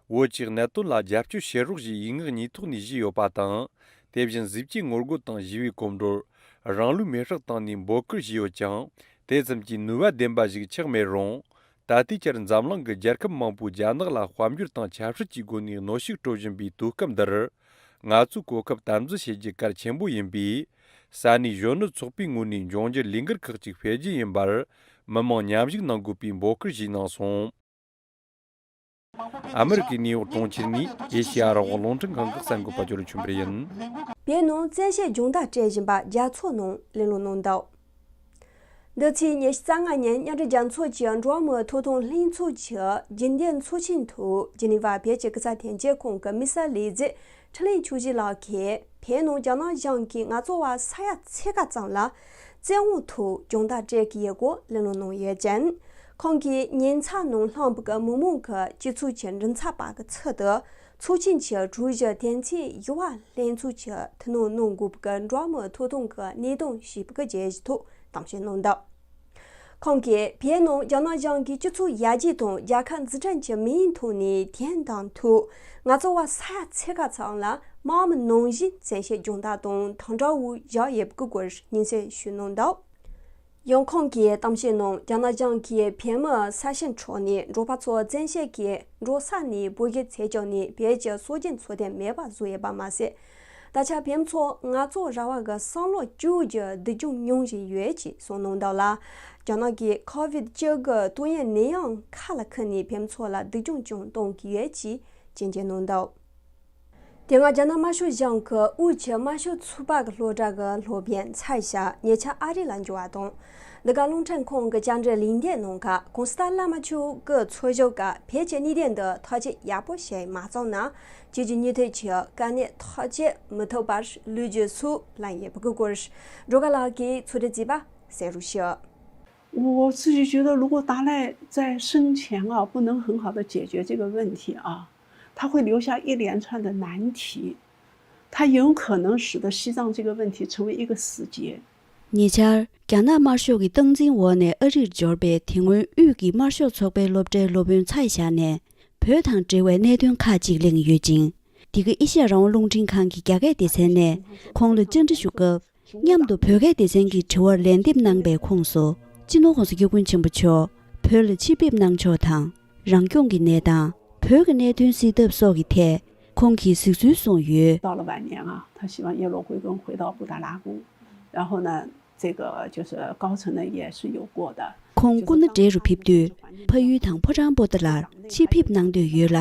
བོད་ཀྱི་གནད་དོན་ལ་རྒྱབ་སྐྱོར་བྱེད་རོགས་ཞེས་ཡིག་ངག་གཉིས་ཐོག་ནས་བཞེས་ཡོད་པ་དང་། དེ་བཞིན་གཟི་བརྗིད་ངོ་རྒོལ་དང་ཞི་བའི་གོམ་བགྲོད། རང་ལུས་མེར་སྲེག་བཏང་ནས་འབོད་སྐུལ་བྱས་ཡོད་ཀྱང་། དེ་ཙམ་གྱིས་ནུས་པ་ལྡན་པ་ཞིག་ཆགས་མེད་རུང་། ད་ལྟའི་ཆར་འཛམ་གླིང་གི་རྒྱལ་ཁབ་མང་པོས་རྒྱ་ནག་ལ་དཔལ་འབྱོར་དང་ཆབ་སྲིད་ཀྱི་སྒོ་ནས་གནོན་ཤུགས་སྤྲོད་བཞིན་པའི་དུས་སྐབས་འདིར། ང་ཚོས་གོ་སྐབས་དམ་འཛིན་བྱེད་རྒྱུ་གལ་ཆེན་པོ་ཡིན་པས། ས་གནས་གཞོན་ནུ་ཚོགས་པའི་ངོས་ནས་འབྱུང་འགྱུར་ལས་འགུལ་ཁག་ཅིག་སྤེལ་རྒྱུ་ཡིན་པར། མི་མང་མཉམ་ཞུགས་གནང་དགོས་པའི་འབོད་སྐུལ་ཞུས་གནང་སོང་། ཨ་མི་རི་ཀའི་ནིའུ་ཡོག་གྲོང་ཁྱེར་ནས་ཨེ་ཤེ་ཡ་རང་དབང་རླུང་འཕྲིན་ཁང་གི་གསར་འགོད་པ་ཇོ་ལོ་ཆོས་འཕེལ་ཡིན། བོད་ནང་བཙན་ཤེད་སྦྱོང་བརྡར་སྤྲད་བཞིན་པ་རྒྱལ་ཚོགས་ནང་གླེང་སློང་གནང་འདུག་འདི་ཚེས་ཉི་ཤུ་རྩ་ལྔ་ཉིན་མཉམ་འབྲེལ་རྒྱལ་ཚོགས་ཀྱི་འགྲོ་བ་མིའི་ཐོབ་ཐང་ལྷན་ཚོགས་ཀྱི་རྒྱུན་ལྡན་ཚོགས་ཆེན་ཐོག་ཇི་ནི་ཝ་བོད་ཀྱི་སྐུ་ཚབ་དོན་གཅོད་ཁང་གི་དམིགས་བསལ་ལས་བྱེད་འཕྲིན་ལས་ཆོས་སྒྲོན་ལགས་ཀྱིས་བོད་ནང་རྒྱ་ནག་གཞུང་གིས་ང་ཚོ་བ་ས་ཡ་ཕྱེད་ཀ་ཙམ་ལ་བཙན་དབང་ཐོག་སྦྱོང་བརྡར་སྤྲད་ཀྱི་ཡོད་སྐོར་གླེང་སློང་གནང་ཡོད་ཅིང་། ཁོང་གིས་ཉེ་ཆར་ནང་ལྷག་པའི་མི་མང་གི་སྤྱི་ཚོགས་ཀྱི་མགྲིན་ཚབ་པ་གི་ཚུལ་དུ་ཚོགས་ཆེན་གྱི་གྲོས་གཞི་དོན་ཚན་བཞི་པ་ལྷན་ཚོགས་ཀྱི་ཐུགས་སྣང་གནང་དགོས་པའི་འགྲོ་བ་མིའི་ཐོབ་ཐང་གི་གནད་དོན་ཞེས་པའི་བརྗོད་གཞི་ཐོག་གཏམ་བཤད་གནང་འདུག་ཁོང་གིས་བོད་ནང་རྒྱ་ནག་གཞུང་གིས་སྤྱི་ཚོགས་ཡར་རྒྱས་དང་རྒྱལ་ཁབ་འཛུགས་སྐྲུན་གྱི་དམིགས་ཡུལ་ཐོག་ནས་དོན་དམ་ཐོག་ང་ཚོ་བ་ས་ཡ་ཕྱེད་ཀ་ཙམ་ལ་དམག་མི་ནང་བཞིན་བཙན་ཤེད་སྦྱོང་བརྡར་དང་དམ་དྲག་འོག་བཞག་ཡོད་པའི་སྐོར་སྙན་སེང་ཞུས་གནང་འདུག་ཡང་ཁོང་གིས་གཏམ་བཤད་ནང་རྒྱ་ནག་གཞུང་གིས་བོད་མི་ས་ཞིང་འཕྲོག་ནས་འབྲོག་པ་ཚོ་བཙན་ཤེད་ཀྱིས་འབྲོག་ས་ནས་སྦོ་གི་འཚོལ་བཅུག་ནས་བོད་ཀྱི་སྲོལ་རྒྱུན་འཚོ་རྟེན་མེད་པ་བཟོས་ཡོད་པ་མ་ཟད། ད་ཆ་བོད་མི་ཚོ་ང་ཚོ་ར་བ་གི་བསམ་བློ་བཅོས་རྒྱུ་སྡུག་སྦྱོང་མྱོང་བཞིན་ཡོད་ཅེས་གསུངས་གནང་འདུག་ལ། རྒྱ་ནག་གིས་ཁོ་བིད་བཅུ་དགུ་ཏོག་དབྱིབས་ནད་ཡམས་ཁ་ལ་ཁུར་ནས་བོད་མི་ཚོ་ལ་སྡུག་སྦྱོང་ཀྱང་གཏོང་གི་ཡོད་ཅེས་སྐྱོན་བརྗོད་གནང་འདུག་དེ་སྔ་རྒྱ་ནག་དམར་ཤོག་གཞུང་གི་དབུས་ཀྱི་དམར་ཤོག་ཚོགས་པ་གི་སློབ་གྲྭ་གི་སློབ་དཔོན་ཚའེ་ཞ་ཉེ་ཆར་ཨ་རི་ལ་འབྱོར་བ་དང་། འདི་ག་རླུང་འཕྲིན་ཁང་གི་བཅར་འདྲི་ལན་འདེབས་ནང་ཁ་གོང་ས་བླ་མ་མཆོག་གི་ཚོགས་བཞུགས་སྐབས་བོད་ཀྱི་གནད་དོན་འདི་ཐག་གཅོད་ཡག་པོ་བྱས་མ་ཚར་ན་ཁྱེད་ཀྱི་མྱུར་མཐུད་ཀྱི་དཀའ་གནད་ཐག་གཅོད་མི་ཐུབ་པར་ལུས་རྒྱུ་སོགས་ལན་ཡོད་པའི་སྐོར་སྒྲོལ་དཀར་ལགས་ཀྱིས་ཚོགས་འདུ་གཙོས་པ་གསན་རོགས་ཞུ། 我自己觉得，如果达赖在生前啊，不能很好的解决这个问题啊，他会留下一连串的难题，他有可能使得西藏这个问题成为一个死结。 ཉེ་ཆར། རྒྱ་ནག་དམར་ཤོག་གི་སྟངས་འཛིན་འོག་ནས་ཨ་རིར་འབྱོར་པའི་དེ་སྔོན་དབུས་ཀྱི་དམར་ཤོག་ཚོགས་པའི་སློབ་གྲྭའི་སློབ་དཔོན་ཚའེ་ཞ་ནས་བོད་དང་འབྲེལ་བའི་གནད་དོན་ཁག་ཅིག་གླེང་ཡོད་ཅིང་། འདི་ག་ཨེ་ཤ་ཡ་རང་དབང་རླུང་འཕྲིན་ཁང་གི་རྒྱ་སྐད་སྡེ་ཚན་ནས་ཁོང་ལ་བཅར་འདྲི་ཞུ་སྐབས། མཉམ་དུ་བོད་སྐད་སྡེ་ཚན་གྱི་དྲི་བར་ལན་འདེབས་གནང་པའི་ཁོངས་སུ། སྤྱི་ནོར་༸གོང་ས་༸སྐྱབས་མགོན་ཆེན་པོ་མཆོག་བོད་ལ་ཆེད་ཕེབས་གནང་ཕྱོགས་དང་། རང་སྐྱོང་གི་གནས་སྟངས། བོད་ཀྱི་གནད་དོན་སེལ་ཐབས་སོགས་ཀྱི་ཐད་ཁོང་གིས་གཟིགས་ཚུལ་གསུངས་ཡོད། 到了晚年啊，他希望叶落归根，回到布达拉宫，然后呢，这个就是高层呢也是有过的。 ཁོང་སྐུ་ན་བགྲེས་རུ་ཕེབས་དུས་ཕ་ཡུལ་དང་ཕོ་བྲང་པོ་ཏཱ་ལར་ཕྱིར་ཕེབས་གནང་འདོད་ཡོད་ལ།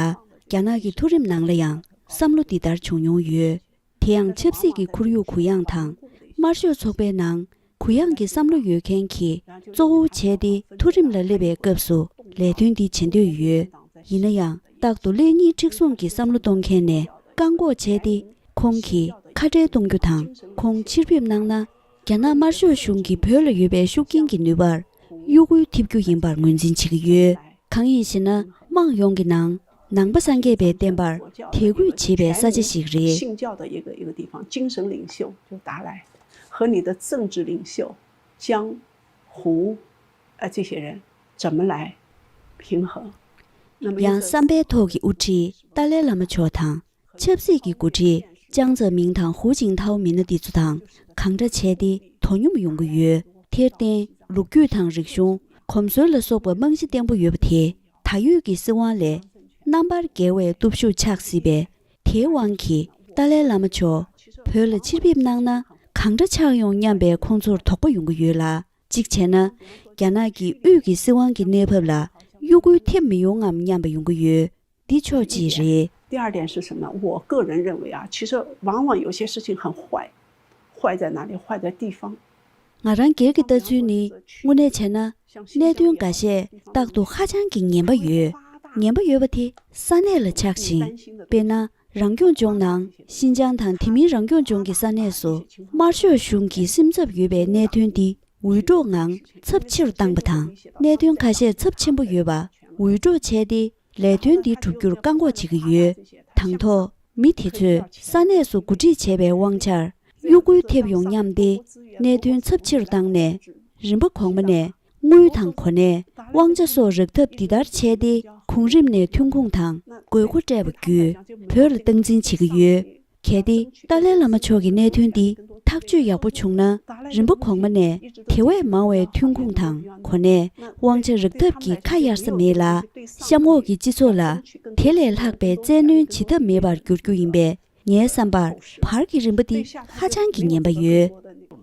རྒྱ་ནག་གི་མཐོ་རིམ་ནང་ལ་ཡང་བསམ་བློ་འདི་ལྟར་བྱུང་མྱོང་ཡོད། དེ་ཡང་ཆབ་སྲིད་ཀྱི་ཁོར་ཡུག་གུ་ཡངས་དང་། དམར་ཤོག་ཚོགས་པའི་ནང་གུ་ཡངས་ཀྱི་བསམ་བློ་ཡོད་མཁན་གྱིས་གཙོ་བོ་བྱས་ཏེ་མཐོ་རིམ་ལ་སླེབས་པའི་སྐབས་སུ་ལས་དོན་འདི་བྱེད་འདོད་ཡོད། ཡིན་ན་ཡང་རྟག་ཏུ་ལེགས་ཉེས་མཁྲེགས་བཟུང་གི་བསམ་བློ་གཏོང་མཁན་ནས་བཀག་འགོག་བྱས་ཏེ་ཁོང་གིས་ཁ་བྲལ་གཏོང་རྒྱུ་དང་ཁོང་ཕྱིར་ཕེབས་གནང་ན། རྒྱ་ནག་དམར་ཤོག་གཞུང་གིས་བོད་ལ་ཡོད་པའི་ཤུགས་རྐྱེན་གྱི་ནུས་པར་གཡོ་འགུལ་ཐེབས་རྒྱུ་ཡིན་པར་ངོས་འཛིན་བྱེད་ཀྱི་ཡོད། གང་ཡིན་ཞེ་ན། དམངས་ཡོངས་ཀྱི་ནང་ནང་པ་སངས་རྒྱས་པའི་བསྟན་པར་དད་གུས་བྱེད་པའི་ས་ཆ་ཞིག་རེད། 信教的一个一个地方，精神领袖就达赖，和你的政治领袖江湖，呃，这些人怎么来平衡？那么因 ཡང་此 བསམ་པའི་ཐོག་གི་དབུ་ཁྲིད་ཏཱ་ལའི་བླ་མ་མཆོག་དང་ཆབ་སྲིད་ཀྱི་འགོ་ཁྲིད་ཅང་ཙེ་མིང་དང་ཧུའུ་ཅིན་ཐའོ་མི་སྣ་འདི་ཚོ་དང་གང་འདྲ་བྱས་ཏེ་དོ་སྙོམས་ཡོང་གི་ཡོད། དེར་བརྟེན་ལོ་རྒྱུས་དང་རིག་གཞུང་། གོམས་སྲོལ་ལ་སོགས་པ་རྨང་གཞི་བརྟན་པོ་ཡོད་པ་དེས་ད་ཡོད་ཀྱི་སྲིད་དབང་ལས་རྣམ་པར་རྒྱལ་བའི་སྟོབས་ཤུགས་ཆགས་སྲིད་པས། དེའི་དབང་གིས་ཏཱ་ལའི་བླ་མ་མཆོག་བོད་ལ་ཕྱིར་ཕེབས་གནང་ན་གང་འདྲ་ཆགས་ཡོང་སྙམ་པའི་ཁོང་ཚོར་དོགས་པ་ཡོང་གི་ཡོད་ལ། གཅིག་བྱས་ན། རྒྱ་ནག་གི་དབུས་ཀྱི་སྲིད་དབང་གི་གནས་བབ་ལ་གཡོ་འགུལ་ཐེབས་མི་ཡོང་ངམ་སྙམ་པ་ཡོང་གི་ཡོད། འདི་ཕྱོགས་གཅིག་རེད། 第二点是什么？我个人认为啊，其实往往有些事情很坏，坏在哪里？坏在地方。 ང་རང་སྒེར་གྱི་ལྟ་ཚུལ་ནི་དངོས་གནས་བྱས་ན། གནད་དོན་འགའ་ཤས་རྟག་ཏུ་ཧ་ཅང་གི་ངན་པ་ཡོད། ངན་པ་ཡོད་པ་དེ་ས་གནས་ལ་ཆགས་ཤིང་། དཔེར་ན། རང་སྐྱོང་ལྗོངས་ནང་ཤིན་ཅང་དང་དེ་མིན་རང་སྐྱོང་ལྗོངས་ཀྱི་ས་གནས་སུ་དམར་ཤོག་གཞུང་གི་སེམས་འཚབ་ཡོད་པའི་གནད་དོན་འདི་འུད་སྒྲོག་ངང་ཚབས་ཆེ་རུ་བཏང་པ་དང་། གནད་དོན་ཁ་ཤས་ཚབས་ཆེན་པོ་ཡོད་པ་འུད་སྒྲོག་བྱས་ཏེ་ལས་དོན་འདི་སྒྲུབ་རྒྱུར་བཀག་འགོག་བྱེད་ཀྱི་ཡོད། དང་ཐོག་མི་དེ་ཚོས་ས་གནས་སུ་འགོ་ཁྲིད་བྱས་པའི་དབང་ཆར་གཡོ་འགུལ་ཐེབས་ཡོང་སྙམ་སྟེ་གནད་དོན་ཚབས་ཆེ་རུ་བཏང་ནས། རིམ་པ་གོང་མ་ནས་དངུལ་དང་གོ་གནས། དབང་ཆ་སོགས་རག་ཐབས་འདི་ལྟར་བྱས་ཏེ་གོང་རིམ་ནས་ཐོན་ཁུངས་དང་དགོས་མཁོ་སྤྲད་པ་བརྒྱུད་བོད་ལ་སྟངས་འཛིན་བྱེད་ཀྱི་ཡོད། གལ་ཏེ་ཏཱ་ལའི་བླ་མ་མཆོག་གི་གནད་དོན་འདི་ཐག་གཅོད་ཡག་པོ་བྱུང་ན། རིམ་པ་གོང་མ་ནས་དེ་བས་མང་བའི་ཐོན་ཁུངས་དང་གོ་གནས། དབང་ཆ་རག་ཐབས་ཀྱི་ཁ་གཡར་ས་མེད་ལ། གཤམ་འོག་གི་སྤྱི་ཚོགས་ལ་དེ་ལས་ལྷག་པའི་བཙན་གནོན་བྱེད་ཐབས་མེད་པར་འགྱུར་རྒྱུ་ཡིན་པས། ངའི་བསམ་པར་བར་གྱི་རིམ་པ་འདི་ཧ་ཅང་གི་ངན་པ་ཡོད།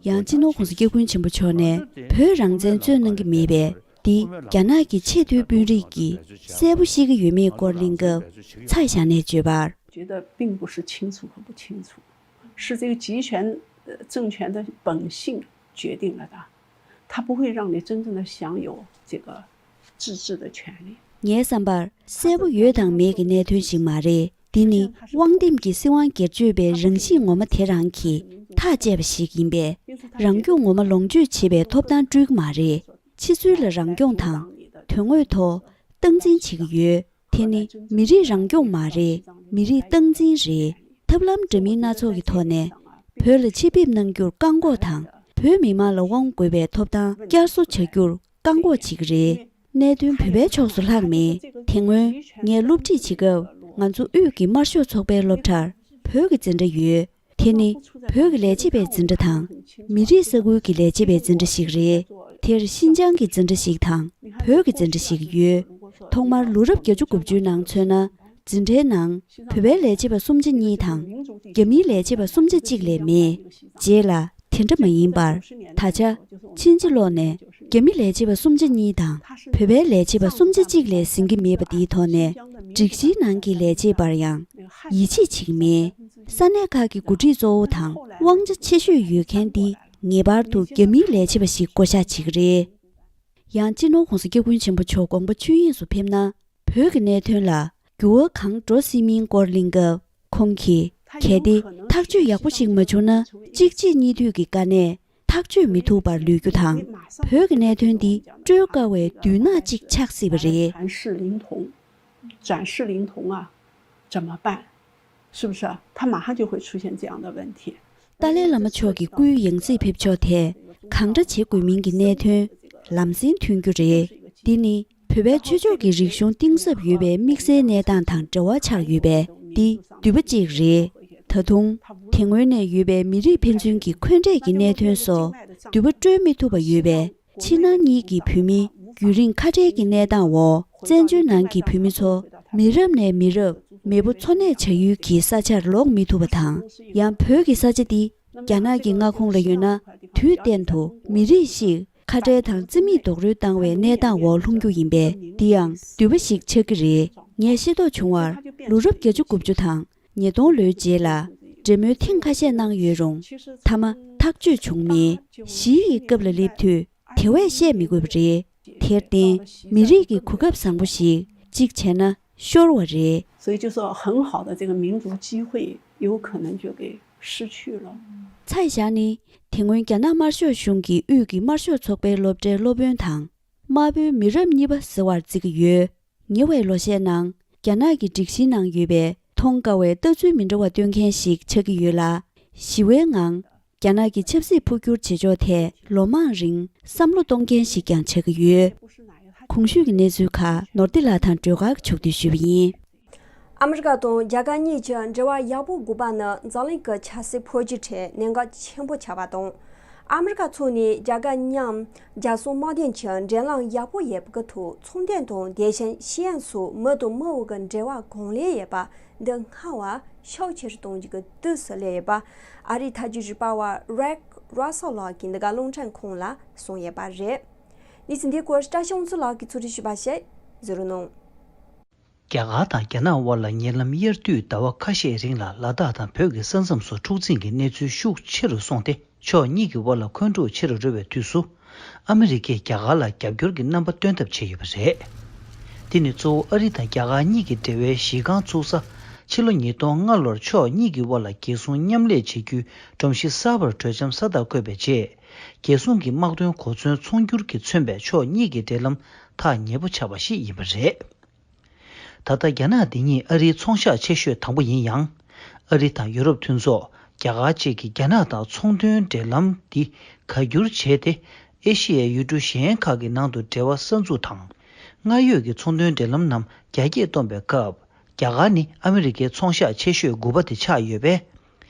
ཡང་སྤྱི་ནོར་༸གོང་ས་༸སྐྱབས་མགོན་ཆེན་པོ་མཆོག་ནས་བོད་རང་བཙན་རྩོད་གནང་གི་མེད་པས། འདི་རྒྱ་ནག་གི་ཆེས་མཐོའི་དཔོན་རིགས་ཀྱིས་གསལ་པོ་ཤེས་ཀྱི་ཡོད་མེད་སྐོར་གླེང་སྐབས། ཚ་ཞང་ནས་བརྗོད་པར། 觉得并不是清楚和不清楚，是这个集权呃政权的本性决定了的，它不会让你真正的享有这个自治的权利。 ངའི་བསམ་པར་གསལ་པོ་ཡོད་དང་མེད་ཀྱི་གནད་དོན་ཞིག་མ་རེད། འདི་ནི་དབང་ལྡན་གྱི་སྲིད་དབང་སྒེར་གཅོད་པའི་རང་གཤིས་ངོ་མ་དེ་རང་གིས་ཐག་བཅད་པ་ཞིག་ཡིན་པས། རང་སྐྱོང་ངོ་མ་ལོངས་སྤྱོད་བྱེད་པའི་ཐོབ་ཐང་སྤྲོད་ཀྱི་མ་རེད། ཕྱི་ཚུལ་ལ་རང་སྐྱོང་དང་དོན་དངོས་ཐོག་སྟངས་འཛིན་བྱེད་ཀྱི་ཡོད། དེ་ནི་མི་རིགས་རང་སྐྱོང་མ་རེད། མི་རིགས་སྟངས་འཛིན་རེད། ཐབས་ལམ་འདྲ་མིན་སྣ་ཚོགས་ཀྱི་ཐོག་ནས་བོད་ལ་ཆེད་ཕེབས་གནང་རྒྱུར་བཀག་འགོག་དང་། བོད་མི་མང་ལ་དབང་དགོས་པའི་ཐོབ་ཐང་བསྐྱར་གསོ་བྱ་རྒྱུར་བཀག་འགོག་བྱེད་ཀྱི་རེད། གནད་དོན་བོད་པའི་ཕྱོགས་སུ་ལྷག་མེད། དེ་སྔོན་ངས་སློབ་ཁྲིད་བྱེད་སྐབས། ང་ཚོ་དབུས་ཀྱི་དམར་ཤོག་ཚོགས་པའི་སློབ་གྲྭར་བོད་ཀྱི་འཛིན་གྲྭ་ཡོད། དེ་ནི་བོད་ཀྱི་ལས་བྱེད་པའི་འཛིན་གྲྭ་དང་། མི་རིགས་ས་ཁུལ་གྱི་ལས་བྱེད་པའི་འཛིན་གྲྭ་ཞིག་རེད། དེར་ཤིན་ཅང་གི་འཛིན་གྲྭ་ཞིག་དང་། བོད་ཀྱི་འཛིན་གྲྭ་ཞིག་ཡོད། ཐོག་མར་ལོ་རབས་བརྒྱད་ཅུ་དགུ་བཅུའི་ནང་མཚོན་ན། འཛིན་གྲྭའི་ནང་བོད་པའི་ལས་བྱེད་པ་སུམ་ཆ་གཉིས་དང་། རྒྱ་མིའི་ལས་བྱེད་པ་སུམ་ཆ་གཅིག་ལས་མེད། རྗེས་ལ་དེ་འདྲ་མ་ཡིན་པར། ད་ཆ་ཕྱིན་ཅི་ལོག་ནས་རྒྱ་མི་ལས་བྱེད་པ་སུམ་ཆ་གཉིས་དང་བོད་པའི་ལས་བྱེད་པ་སུམ་ཆ་གཅིག་ལས་ཟིན་གྱི་མེད་པ་འདིའི་ཐོག་ནས། སྒྲིག་གཞིའི་ནང་གི་ལས་བྱེད་པར་ཡང་ཡིད་ཆེས་བྱེད་ཀྱི་མེད། ས་གནས་ཁག་གི་འགོ་ཁྲིད་གཙོ་བོ་དང་དབང་ཆ་ཆེ་ཤོས་ཡོད་མཁན་འདི་ངེས་པར་དུ་རྒྱ་མིའི་ལས་བྱེད་པ་ཞིག་བསྐོ་བཞག་བྱེད་ཀྱི་རེད། ཡང་སྤྱི་ནོར་༸གོང་ས་༸སྐྱབས་མགོན་ཆེན་པོ་མཆོག་དགོངས་པ་ཆོས་དབྱིངས་སུ་ཕེབས་ན། བོད་ཀྱི་གནད་དོན་ལ་འགྱུར་བ་གང་འགྲོ་སྲིད་མིན་སྐོར་གླེང་སྐབས། ཁོང་གིས། གལ་ཏེ་ཐག་གཅོད་ཡག་པོ་ཞིག་མ་བྱུང་ན། གཅིག་རྗེས་གཉིས་མཐུད་ཀྱི་དཀའ་གནད་ཐག་གཅོད་མི་ཐུབ་པར་ལུས་རྒྱུ་དང་། བོད་ཀྱི་གནད་དོན་འདི་སྤྲོད་དཀའ་བའི་རྡུལ་ནག་ཅིག་ཆགས་སྲིད་པ་རེད། 展示灵童，展示灵童啊，怎么办？是不是啊？他马上就会出现这样的问题。 ཏཱ་ལའི་བླ་མ་མཆོག་གི་སྐུའི་ཡང་སྲིད་ཕེབས་ཕྱོགས་ཐད་གང་འདྲ་བྱེད་དགོས་མིན་གྱི་གནད་དོན་ལམ་སེང་ཐོན་རྒྱུ་རེད། འདི་ནི་བོད་པའི་ཆོས་ཕྱོགས་ཀྱི་རིག་གཞུང་གཏིང་ཟབ་ཡོད་པའི་དམིགས་བསལ་གནས་སྟངས་དང་འབྲེལ་བ་ཆགས་ཡོད་པས། འདི་མདུད་པ་གཅིག་རེད། ད་དུང་། དེ་སྔོན་ནས་ཡོད་པའི་མི་རིགས་ཕན་ཚུན་གྱི་འཁོན་འགྲས་ཀྱི་གནད་དོན་སོགས་མདུད་པ་སྤྲོད་མི་ཐུབ་པ་ཡོད་པས། ཕྱི་ནང་གཉིས་ཀྱི་བོད་མི་ རྒྱུན་རིང་ཁ་བྲལ་གྱི་གནས་སྟངས་འོག་བཙན་བྱོལ་ནང་གི་བོད་མི་ཚོ་མི་རབས་ནས་མི་རབས་མེས་པོ་འཚོ་གནས་བྱ་ཡུལ་གྱི་ས་ཆར་ལོག་མི་ཐུབ་པ་དང་། ཡང་བོད་ཀྱི་ས་ཆ་འདི་རྒྱ་ནག་གི་མངའ་ཁོངས་ལ་ཡོད་ན། དུས་གཏན་དུ་མི་རིགས་ཤིག་ཁ་བྲལ་དང་རྩིས་མེད་རྡོག་རོལ་བཏང་བའི་གནས་སྟངས་འོག་ལྷུང་རྒྱུ་ཡིན་པས། འདི་ཡང་འདུས་པ་ཞིག་ཆགས་ཀྱི་རེད། ངས་ཤེས་རྟོགས་བྱུང་བར། ལོ་རབས་བརྒྱད་ཅུ་དགུ་བཅུ་དང་ཉིས་སྟོང་ལོའི་རྗེས་ལ་འབྲེལ་མོལ་ཐེངས་ཁ་ཤས་གནང་ཡོད་རུང་། མཐའ་མ་ཐག་གཅོད་བྱུང་མེད། ཞི་ཡི་སྐབས་ལ་སླེབས་དུས་དེ་བས་བཤད་མི་དགོས་པ་རེད། དེར་བརྟེན་མི་རིགས་ཀྱི་གོ་སྐབས་བཟང་པོ་ཞིག་གཅིག་བྱས་ན་ཤོར་བ་རེད། 所以就说很好的这个民族机会有可能就给失去了。 ཚ་ཞང་ནི་དེ་སྔོན་རྒྱ་ནག་དམར་ཤོག་གཞུང་གི་དབུས་ཀྱི་དམར་ཤོག་ཚོགས་པའི་སློབ་གྲྭའི་སློབ་དཔོན་དང་། དམར་པོའི་མི་རབས་གཉིས་པ་ཟེར་བར་བརྩི་གི་ཡོད། ཉེ་བའི་ལོ་ཤས་ནང་རྒྱ་ནག་གི་སྒྲིག་གཞིའི་ནང་ཡོད་པའི་མཐོང་དཀའ་བའི་ལྟ་ཚུལ་མི་འདྲ་བ་སྟོན་མཁན་ཞིག་ཆགས་ཀྱི་ཡོད་ལ། ཞི་བའི་ངང་རྒྱ་ནག་གི་ཆབ་སྲིད་འཕོ་འགྱུར་བྱེད་ཕྱོགས་ཐད་ལོ་མང་རིང་བསམ་བློ་གཏོང་མཁན་ཞིག་ཀྱང་ཆགས་ཀྱི་ཡོད། གོང་ཞུས་ཀྱི་གནས་ཚུལ་ཁག་ནོར་བདེ་ལགས་དང་སྒྲོལ་དཀར་མཆོག་བསྡུས་ཞུས་པ་ཡིན། ཨ་མི་རི་ཀ་དང་རྒྱ་གར་གཉིས་ཀྱི་འབྲེལ་བ་ཡག་པོ་དགོས་པ་ནི་འཛམ་གླིང་གི་ཆབ་སྲིད་འཕོ་འགྱུར་ཁྲོད་གནད་འགག་ཆེན་པོ་ཆགས་པ་དང་། ཨ་མི་རི་ཀ་ཚོ་ནས་རྒྱ་གར་མཉམ་རྒྱལ་སྲུང་དམག་དོན་གྱི་འབྲེལ་ལམ་ཡག་པོ་ཡོད་པའི་ཐོག་ཚོང་དོན་དང་དེ་བཞིན་ཤེས་ཡོན་སོགས་མི་དང་མི་བར་གྱི་འབྲེལ་བ་གང་ལེགས་ཡོད་པ་འདི་སྔར་བས་ཤུགས་ཆེ་རུ་གཏོང་རྒྱུ་གི་དུས་སུ་སླེབས་ཡོད་པ། ཨ་རིའི་ཐབས་ཇུས་རིག་པ་བ་Rick Russell་ལགས་ཀྱིས་འདི་ག་རླུང་འཕྲིན་ཁང་ལ་གསུངས་ཡོད་པ་རེད། གནས་ཚུལ་འདིའི་སྐོར་བཀྲ་ཤིས་དབང་ཕྱུག་ལགས་ཀྱིས་ཚུར་འདྲི་ཞུས་པ་ཞིག་གཟིགས་རོགས་གནང་། རྒྱ་གར་དང་རྒྱ་ནག་དབར་ལ་ཉེ་ལམ་དབྱར་དུས་ཟླ་བ་ཁ་ཤས་རིང་ལ་ལ་དྭགས་དང་བོད་ཀྱི་ས་མཚམས་སུ་འཁྲུག་འཛིང་གི་གནས་ཚུལ་ཤུགས་ཆེ་རུ་སོང་སྟེ། ཕྱོགས་གཉིས་ཀྱི་དབར་ལ་འཁོན་འཁྲུག་ཆེ་རུ་འགྲོ་བའི་དུས་སུ། ཨ་མི་རི་ཀས་རྒྱ་གར་ལ་རྒྱབ་སྐྱོར་གྱི་རྣམ་པ་སྟོན་ཐབས་བྱས་ཡོད་པ་རེད། འདི་ནི་གཙོ་བོ་ཨ་རི་དང་རྒྱ་གར་གཉིས་ཀྱི་འབྲེལ་བའི་གཞི་རྐང་ཚུགས་ས། ཕྱི་ལོ་ཉིས་སྟོང་ལྔ་ལོར་ཕྱོགས་གཉིས་ཀྱི་དབར་ལ་རྒྱལ་སྲུང་མཉམ་ལས་བྱེད་རྒྱུའི་སྒྲོམ་གཞི་གསར་པར་གྲོས་འཆམ་ས་རྟགས་བཀོད་པའི་རྗེས། རྒྱལ་སྲུང་གི་དམག་དོན་གོ་མཚོན་ཚོང་སྒྱུར་གྱིས་མཚོན་པའི་ཕྱོགས་གཉིས་ཀྱི་འབྲེལ་ལམ་ཐག་ཉེ་པོ་ཆགས་པ་ཞིག་ཡིན་པ་རེད། ད་ལྟ་རྒྱ་ནག་འདི་ཉིད་ཨ་རིའི་ཚོང་ཤག་ཆེ་ཤོས་དང་པོ་ཡིན་ཡང་། ཨ་རི་དང་ཡུ་རོབ་མཐུན་ཚོགས། རྒྱ་གར་བཅས་ཀྱིས་རྒྱ་ནག་དང་ཚོང་དོན་འབྲེལ་ལམ་འདི་བཀའ་བསྒྱུར་བྱས་ཏེ། ཨེ་ཤི་ཡའི་ཡུལ་གྲུ་གཞན་ཁག་གི་ནང་དུ་འབྲེལ་བ་གསར་འཛུགས་དང་། སྔར་ཡོད་ཀྱི་ཚོང་དོན་འབྲེལ་ལམ་རྣམས་རྒྱ་སྐྱེད་གཏོང་པའི་སྐབས། རྒྱ་གར་ནི་ཨ་མི་རི་ཀའི་ཚོང་ཤག་ཆེ་ཤོས་དགུ་པ་དེ་ཆགས་ཡོད་པས།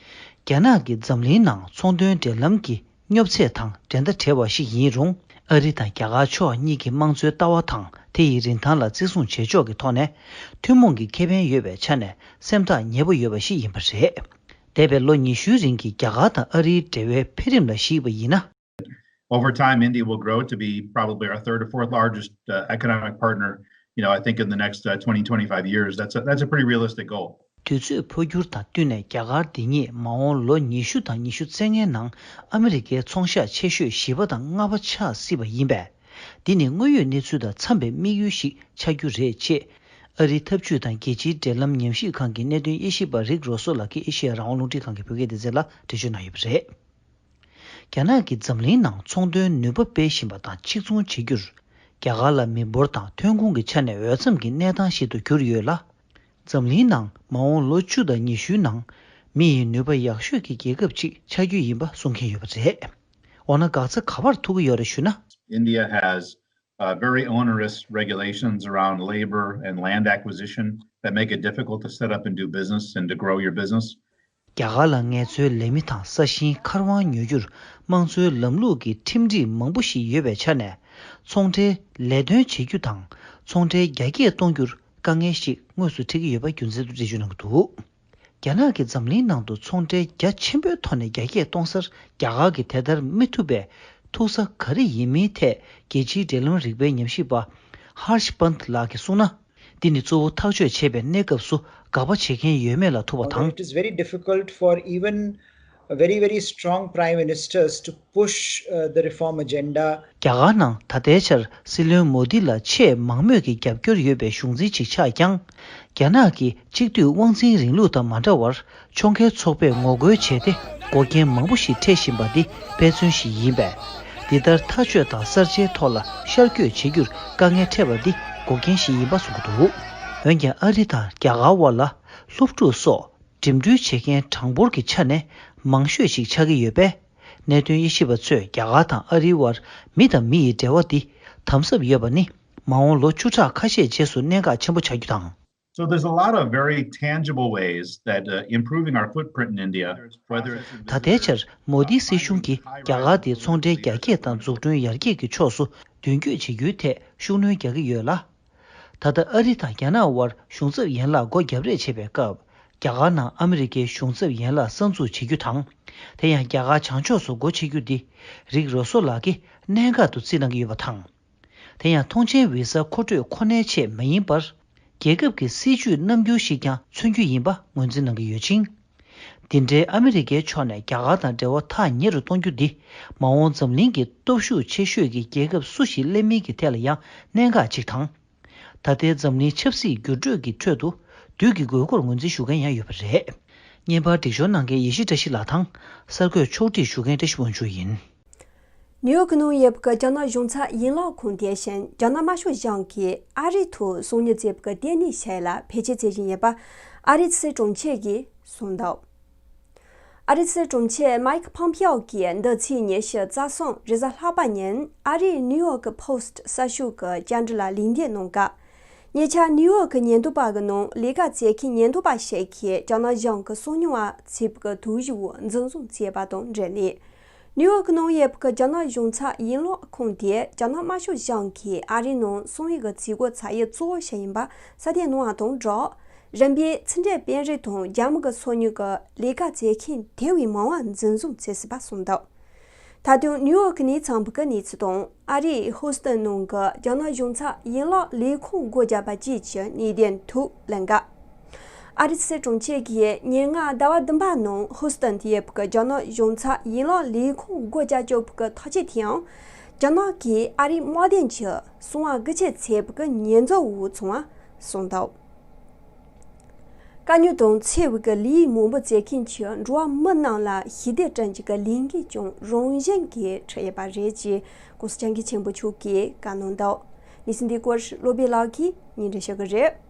རྒྱ་ནག་གིས་འཛམ་གླིང་ནང་ཚོང་དོན་འབྲེལ་ལམ་གྱི་སྙོབ་ཚད་དང་འགྲན་ཟླ་བྲལ་བ་ཞིག་ཡིན་རུང་། ཨ་རི་དང་རྒྱ་གར་ཕྱོགས་གཉིས་ཀྱི་དམངས་གཙོའི་ལྟ་བ་དང་དེ་ཡི་རིན་ཐང་ལ་བརྩི་སྲུང་བྱེད་ཕྱོགས་ཀྱི་ཐོག་ནས་ཐུན་མོང་གི་ཁེ་ཕན་ཡོད་པའི་ཆ་ནས་སེམས་ཐག་ཉེ་པོ་ཡོད་པ་ཞིག་ཡིན་པ་རེད། འདས་པའི་ལོ་ཉི་ཤུའི་རིང་གི་རྒྱ་གར་དང་ཨ་རིའི་འབྲེལ་བའི་འཕེལ་རིམ་ལ་གཞིགས་པ་ཡིན་ན། Over time, India will grow to be probably our third or fourth largest uh, economic partner, you know, I think in the next uh, twenty, twenty-five years. That's a, that's a pretty realistic goal. དུས་ཚོད་འཕོ་འགྱུར་དང་བསྟུན་ནས་རྒྱ་གར་འདི་ཉིད་མ་འོངས་ལོ་ཉི་ཤུ་དང་ཉི་ཤུ་རྩ་ལྔའི་ནང་ཨ་མི་རི་ཀའི་ཚོང་ཤག་ཆེ་ཤོས་བཞི་པ་དང་ལྔ་པ་ཆགས་སྲིད་པ་ཡིན་པས། འདི་ནི་དངོས་ཡོད་གནས་ཚུལ་དང་འཚམས་པའི་དམིགས་ཡུལ་ཞིག་ཆགས་རྒྱུ་རེད་ཅེས། ཨ་རིའི་འཐབ་ཇུས་དང་རྒྱལ་སྤྱིའི་འབྲེལ་ལམ་ཉམས་ཞིབ་ཁང་གི་གནད་དོན་དབྱེ་ཞིབ་པ་རིག་རོ་སོ་ལགས་ཀྱིས་ཨེ་ཤེ་ཡ་རང་དབང་རླུང་འཕྲིན་ཁང་གི་བོད་སྐད་སྡེ་ཚན་ལ་འགྲེལ་བརྗོད་གནང་ཡོད་པ་རེད། རྒྱ་ནག་གིས་འཛམ་གླིང་ནང་ཚོང་དོན་ནུས་པ་སྤེལ་བཞིན་པ་དང་གཅིག་མཚུངས་བྱེད་རྒྱུར། རྒྱ་གར་ལ་མི་འབོར་དང་ཐོན་ཁུངས་ཀྱི་ཆ་ནས་འོས་འཚམ་གྱི་གནས་སྟངས་ཤིག་ཏུ་གྱུར་ཡོད་ལ། འཛམ་གླིང་ནང་མ་འོངས་ལོ་བཅུ་དང་ཉི་ཤུའི་ནང་། མི་ཡི་ནུས་པ་ཡག་ཤོས་ཀྱི་རྒྱལ་ཁབ་ཅིག་ཆགས་རྒྱུ་ཡིན་པ་གསུང་མཁན་ཡོད་པ་རེད། འོ་ན་འགག་རྩ་ག་པར་ཐུག་གི་ཡོད་རེད་ཞུ་ན། India has uh, very onerous regulations around labor and land acquisition that make it difficult to set up and do business and to grow your business. རྒྱ་གར་ལ་ངལ་རྩོལ་ལས་མི་དང་ས་ཞིང་མཁར་དབང་ཉོ་རྒྱུར་དམངས་གཙོའི་ལམ་ལུགས་ཀྱི་ཁྲིམས་སྒྲིག་མང་པོ་ཞིག་ཡོད་པའི་ཆ་ནས། ཚོང་འབྲེལ་ལས་དོན་བྱེད་རྒྱུ་དང་ཚོང་འབྲེལ་རྒྱ་སྐྱེད་གཏོང་རྒྱུར་དཀའ་ངལ་ཞིག་དངོས་སུ་འཕྲད་ཀྱི་ཡོད་པ་རྒྱུ་མཚན་དུ་འགྲེལ་བརྗོད་གནང་གི་འདུག་རྒྱ་ནག་གིས་འཛམ་གླིང་ནང་དུ་ཚོང་འབྲེལ་རྒྱ་ཆེན་པོའི་ཐོག་ནས་རྒྱ་སྐྱེད་གཏོང་སར་རྒྱ་གར་གྱིས་དེ་ལྟར་མི་ཐུབ་པའི་ཐུག་ས་ག་རེ་ཡིན་མིན་ཐད་རྒྱལ་སྤྱིའི་འབྲེལ་ལམ་རིག་པའི་ཉམས་ཞིབ་པ་ཧར་ཤ་པནྟ་ལགས་ཀྱིས་གསུངས་ན། འདི་ནི་གཙོ་བོ་ཐག་གཅོད་བྱེད་པའི་གནས་སྐབས་སུ་དགག་པ་བྱེད་མཁན་ཡོད་མེད་ལ་ཐུག་པ་དང་། It is very difficult for even a very, very strong prime ministers to push uh, the reform agenda. རྒྱ་གར་ནང་ད་ལྟའི་ཆར་སྲིད་བློན་མོ་དི་ལ་ཆེས་མང་མོས་ཀྱི་རྒྱབ་སྐྱོར་ཡོད་པའི་གཞུང་འཛིན་ཅིག་ཆགས་ཀྱང་། རྒྱ་ནག་གི་གཅིག་སྡུད་དབང་འཛིན་རིང་ལུགས་དང་མ་འདྲ་བར། ཕྱོགས་འགལ་ཚོགས་པས་ངོ་རྒོལ་བྱས་ཏེ་འགོག་རྐྱེན་མང་པོ་ཞིག་འཕྲད་བཞིན་པ་འདི་དཔེ་མཚོན་ཞིག་ཡིན་པས། འདི་ལྟར་ཐག་གཅོད་དང་གསར་བརྗེའི་ཐོག་ལ་ཤར་བསྐྱོད་བྱེད་རྒྱུར་དཀའ་ངལ་འཕྲད་པ་འདི་འགོག་རྐྱེན་ཞིག་ཡིན་པ་གསུངས་ཀྱི་འདུག་འོན་ཀྱང་ཨ་རི་དང་རྒྱ་གར་དབར་ལ་སློབ་ཕྲུག་སོགས་འགྲིམ་འགྲུལ་བྱེད་མཁན་གྲངས་འབོར་གྱི་ཆ་ནས་མང་ཤོས་ཤིག་ཆགས་ཀྱི་ཡོད་པས། གནད་དོན་དབྱེ་ཞིབ་པ་ཚོས་རྒྱ་གར་དང་ཨ་རིའི་དབར་མི་དང་མི་ཡི་འབྲེལ་བ་འདི་དམ་ཟབ་ཡོད་པ་ནི་མ་འོངས་ལོ་བཅུ་ཕྲག་ཁ་ཤས་རྗེས་སུ་གནད་འགག་ཆེན་པོ་ཆགས་རྒྱུ་དང་། So there's a lot of very tangible ways that uh, improving our footprint in India, whether it's in ད་ལྟའི་ཆར་མོ་དིའི་སྲིད་གཞུང་གིས་རྒྱ་གར་དེ་ཚོང་འབྲེལ་རྒྱ་སྐྱེད་དང་འཛུགས་སྐྲུན་ཡར་རྒྱས་ཀྱི་ཕྱོགས་སུ་མདུན་སྐྱོད་བྱེད་རྒྱུའི་ཐད་ཤུགས་སྣོན་རྒྱག་གི་ཡོད་ལ། ད་ལྟ་ཨ་རི་དང་རྒྱ་ནག་དབར་གཞུང་ཚབ་ཡན་ལག་སྒོ་བརྒྱབ་རེས་བྱེད་པའི་སྐབས། རྒྱ་གར་ནང་ཨ་མི་རི་ཀའི་གཞུང་ཚབ་ཡན་ལག་གསར་འཛུགས་བྱེད་རྒྱུ་དང་། དེ་ཡང་རྒྱ་གར་བྱང་ཕྱོགས་སུ་སྒོ་ཕྱེ་རྒྱུ་འདི་རིག་རོ་སོ་ལགས་ཀྱིས་གནད་འགག་ཏུ་བརྩིས་གནང་གི་ཡོད་པ་དང་། དེ་ཡང་ཐོངས་མཆན་བི་ས་མཁོ་སྤྲོད་ཁོ་ནའི་ཆེད་མ་ཡིན་པར། རྒྱལ་ཁབ་ཀྱི་སྲིད་ཇུས་རྣམ་འགྱུར་ཞིག་ཀྱང་མཚོན་རྒྱུ་ཡིན་པ་ངོས་འཛིན་གནང་གི་ཡོད་ཅིང་། འདི་འདྲའི་ཨ་མི་རི་ཀའི་ཕྱོགས་ནས་རྒྱ་གར་དང་འབྲེལ་བ་ཐག་ཉེ་རུ་གཏོང་རྒྱུ་འདི་མ་འོངས་འཛམ་གླིང་གི་སྟོབས་ཤུགས་ཆེ་ཤོས་ཀྱི་རྒྱལ་ཁབ་སུ་ཞིག་སླེབས་མིན་གྱི་ཐད་ལ་ཡང་གནད་འགག་ཅིག་དང་། ད་ལྟའི་འཛམ་གླིང་ཆབ་སྲིད་འགྱུར་འགྲོས་ཀྱི་ཁྲོད་དུ་དུས་ཀྱི་དགོས་མཁོར་ངོས་འཛིན་ཞུ་མཁན་ཡང་ཡོད་པ་རེད། བརྙན་པར་སྒྲིག་སྦྱོར་གནང་མཁན་ཡེ་ཤེས་བཀྲ་ཤིས་ལགས་དང་། གསར་འགོད་ཕྱོགས་སྒྲིག་ཞུ་མཁན་བཀྲ་ཤིས་དབང་ཕྱུག་ཡིན། ནིའུ་ཡོག་གི་ནང་ཡོད་པའི་རྒྱ་ནག་གཞུང་ཚབ་ཡན་ལག་ཁང་དེ་བཞིན་རྒྱ་ནག་དམར་ཤོག་གཞུང་གིས་ཨ་རི་ཐོག་སོང་ཉུལ་བྱས་པའི་ལྟེ་གནས་ཤིག་ལ་བེད་སྤྱོད་བྱེད་བཞིན་ཡོད་པ་ཨ་རིའི་སྲིད་དྲུང་ཆེ་གིས་གསུངས་འདུག་ཨ་རིའི་སྲིད་དྲུང་ཆེ་མཱིག་ཕོམ་པེའོ་གིས་འདི་ཚེས་ཉི་ཤུ་རྩ་གསུམ་རེས་གཟའ་ལྷག་པ་ཉིན་ཨ་རིའི་ནིའུ་ཡོག་གི་ཕོ་སི་ཊི་གསར་ཤོག་གི་བཅར་འདྲི་ལ་ལན་འདེབས་གནང་སྐབས། ཉེ་ཆར་ནིའུ་ཡོག་གི་ཉེན་རྟོག་པ་གི་ནང་ལས་ཀ་བྱེད་མཁན་ཉེན་རྟོག་པ་ཞིག་གིས་རྒྱ་ནག་གཞུང་གི་སོང་ཉུལ་བ་བྱས་པའི་དོགས་གཞི་འོག་འཛིན་བཟུང་བྱས་པ་དང་འབྲེལ་ནས། ནིའུ་ཡོག་གི་ནང་ཡོད་པའི་རྒྱ་ནག་གཞུང་ཚབ་ཡན་ལག་ཁང་དེ་རྒྱ་ནག་དམར་ཤོག་གཞུང་གིས་ཨ་རིའི་ནང་སོང་ཡུལ་གྱི་བྱེད་སྒོ་ཚུགས་ཡུལ་གཙོ་བོ་ཞིག་ཡིན་པ་གསལ་སྟོན་གནང་བ་དང་སྦྲགས། རིམ་པས་ཕྱི་འབྲེལ་དཔོན་རིགས་དང་རྒྱ་མི་གི་སོང་ཉུལ་གྱི་ལས་ཀ་བྱེད་མཁན་དེ་བས་མང་བ་འཛིན་བཟུང་བྱས་ཟིན་པ་གསུངས་འདུག་ད་དུང་ནིའུ་ཡོག་གི་གནས་ཚང་བུ་གི་གནས་ཚུལ་དང་ཨ་རིའི་ཧུ་སི་ཏན་ནང་གི་རྒྱ་ནག་གཞུང་ཚབ་ཡན་ལག་ལས་ཁུངས་སྒོ་བརྒྱབ་པ་བཅས་ཀྱི་གནད་དོན་ཐོག་གླེང་སྐབས། ཨ་རིའི་སྲིད་དྲུང་ཆེ་གིས་ཉེར་ལྔ་ཟླ་བ་བདུན་པ་ནང་ཧུ་སི་ཏན་དུ་ཡོད་པའི་རྒྱ་ནག་གཞུང་ཚབ་ཡན་ལག་ལས་ཁུངས་སྒོ་བརྒྱབ་ཆོག་པའི་ཐག་གཅོད་དེའང་རྒྱ་ནག་གིས་ཨ་རིའི་དམག་དོན་གྱི་སྲུང་བ་རྒུད་ཆད་བྱས་པའི་ཉེས་འཛུགས་འོག་སོང་བ་གསུངས་འདུག་དཀའ་རྙོག་དང་འཚེ་བའི་གི་ལས་མང་པོ་བྱེད་མཁན་གྱི་འགྲོ་བ་མི་རྣམས་ལ་ཞི་བདེ་བསྐྲུན་རྒྱུ་གི་ལས་འགན་ཀྱང་རང་བཞིན་གྱིས་འཁྲི་ཡོད་པ་རེད་ཅེས་༸གོང་ས་༸སྐྱབས་མགོན་ཆེན་པོ་མཆོག་གིས་བཀའ་གནང་འདུག་གནས་ཚུལ་འདིའི་སྐོར་བློ་བྷེ་ལགས་ཀྱིས་སྙན་སྒྲོན་ཞུ་གི་རེད།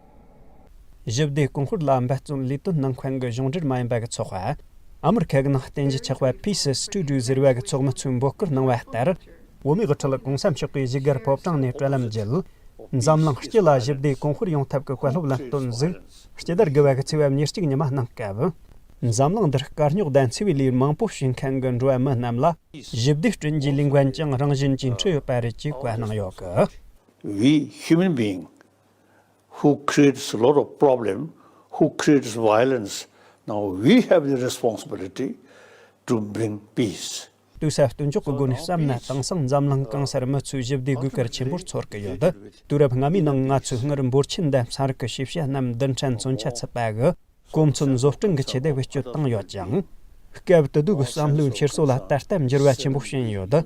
ཞི་བདེའི་གོང་བཀུར་ལ་འབད་བརྩོན་ལས་དོན་གནང་མཁན་གྱི་གཞུང་འབྲེལ་མ་ཡིན་པ་གི་ཚོགས་པ། ཨ་མི་རི་ཁ་གི་ནང་རྟེན་གཞི་ཆགས་པ་Peace Studio ཟེར་བ་གི་ཚོགས་མི་ཚོས་འབོད་སྐུལ་གནང་བ་ལྟར། བོད་མིའི་དབུ་ཁྲིད་༸གོང་ས་མཆོག་གིས་བཞུགས་སྒར་ཕོ་བྲང་ནས་བཀྲོལ་ལམ་བརྒྱུད། འཛམ་གླིང་སྤྱི་ལ་ཞི་བདེའི་གོང་བཀུར་ཡོང་ཐབས་ཀྱི་བཀའ་སློབ་ལ་སྟོན་གཟིགས། སྤྱི་ཟླ་དགུ་པ་གི་ཚེས་པ་ཉེར་གཅིག་ཉི་མ་གནང་སྐབས། འཛམ་གླིང་འདིར་དཀའ་རྙོག་དང་འཚེ་བའི་ལས་མང་པོ་བྱེད་མཁན་གྱི་འགྲོ་བ་མི་རྣམས་ལ་ཞི་བདེ་བསྐྲུན་རྒྱུའི་ལས་འགན་ཀྱང་རང་བཞིན་གྱིས་འཁྲི་ཡོད་པ་རེད་ཅེས་བཀའ་གནང་ཡོད་གི། We human being who creates a lot of problem, who creates violence, now we have the responsibility to bring peace. ལྟོས་ས་ལྟོས་འཇོག་གི་སྒོ་ནས་བསམ་ན། དེང་སང་འཛམ་གླིང་གང་སར་མི་ཚོས་ཞི་བདེའི་དགོས་གལ་ཆེན་པོར་ཚོར་གི་ཡོད། དུས་རབས་སྔ་མའི་ནང་ང་ཚོས་སྔར་འབོར་ཆེན་དང་ཚན་རིག་གི་ཤེས་བྱ་རྣམས་མདུན་ཕྲན་མཚོན་ཆ་ཚུད་པ་གི་གོ་མཚོན་བཟོ་སྐྲུན་གྱི་ཆེད་དུ་བེད་སྤྱོད་བཏང་ཡོད་ཅིང་། སྐབས་དེ་དུས་ཀྱི་བསམ་བློའི་འཁྱེར་སོ་ལ་ད་ལྟ་འགྱུར་བ་ཆེན་པོ་ཕྱིན་ཡོད།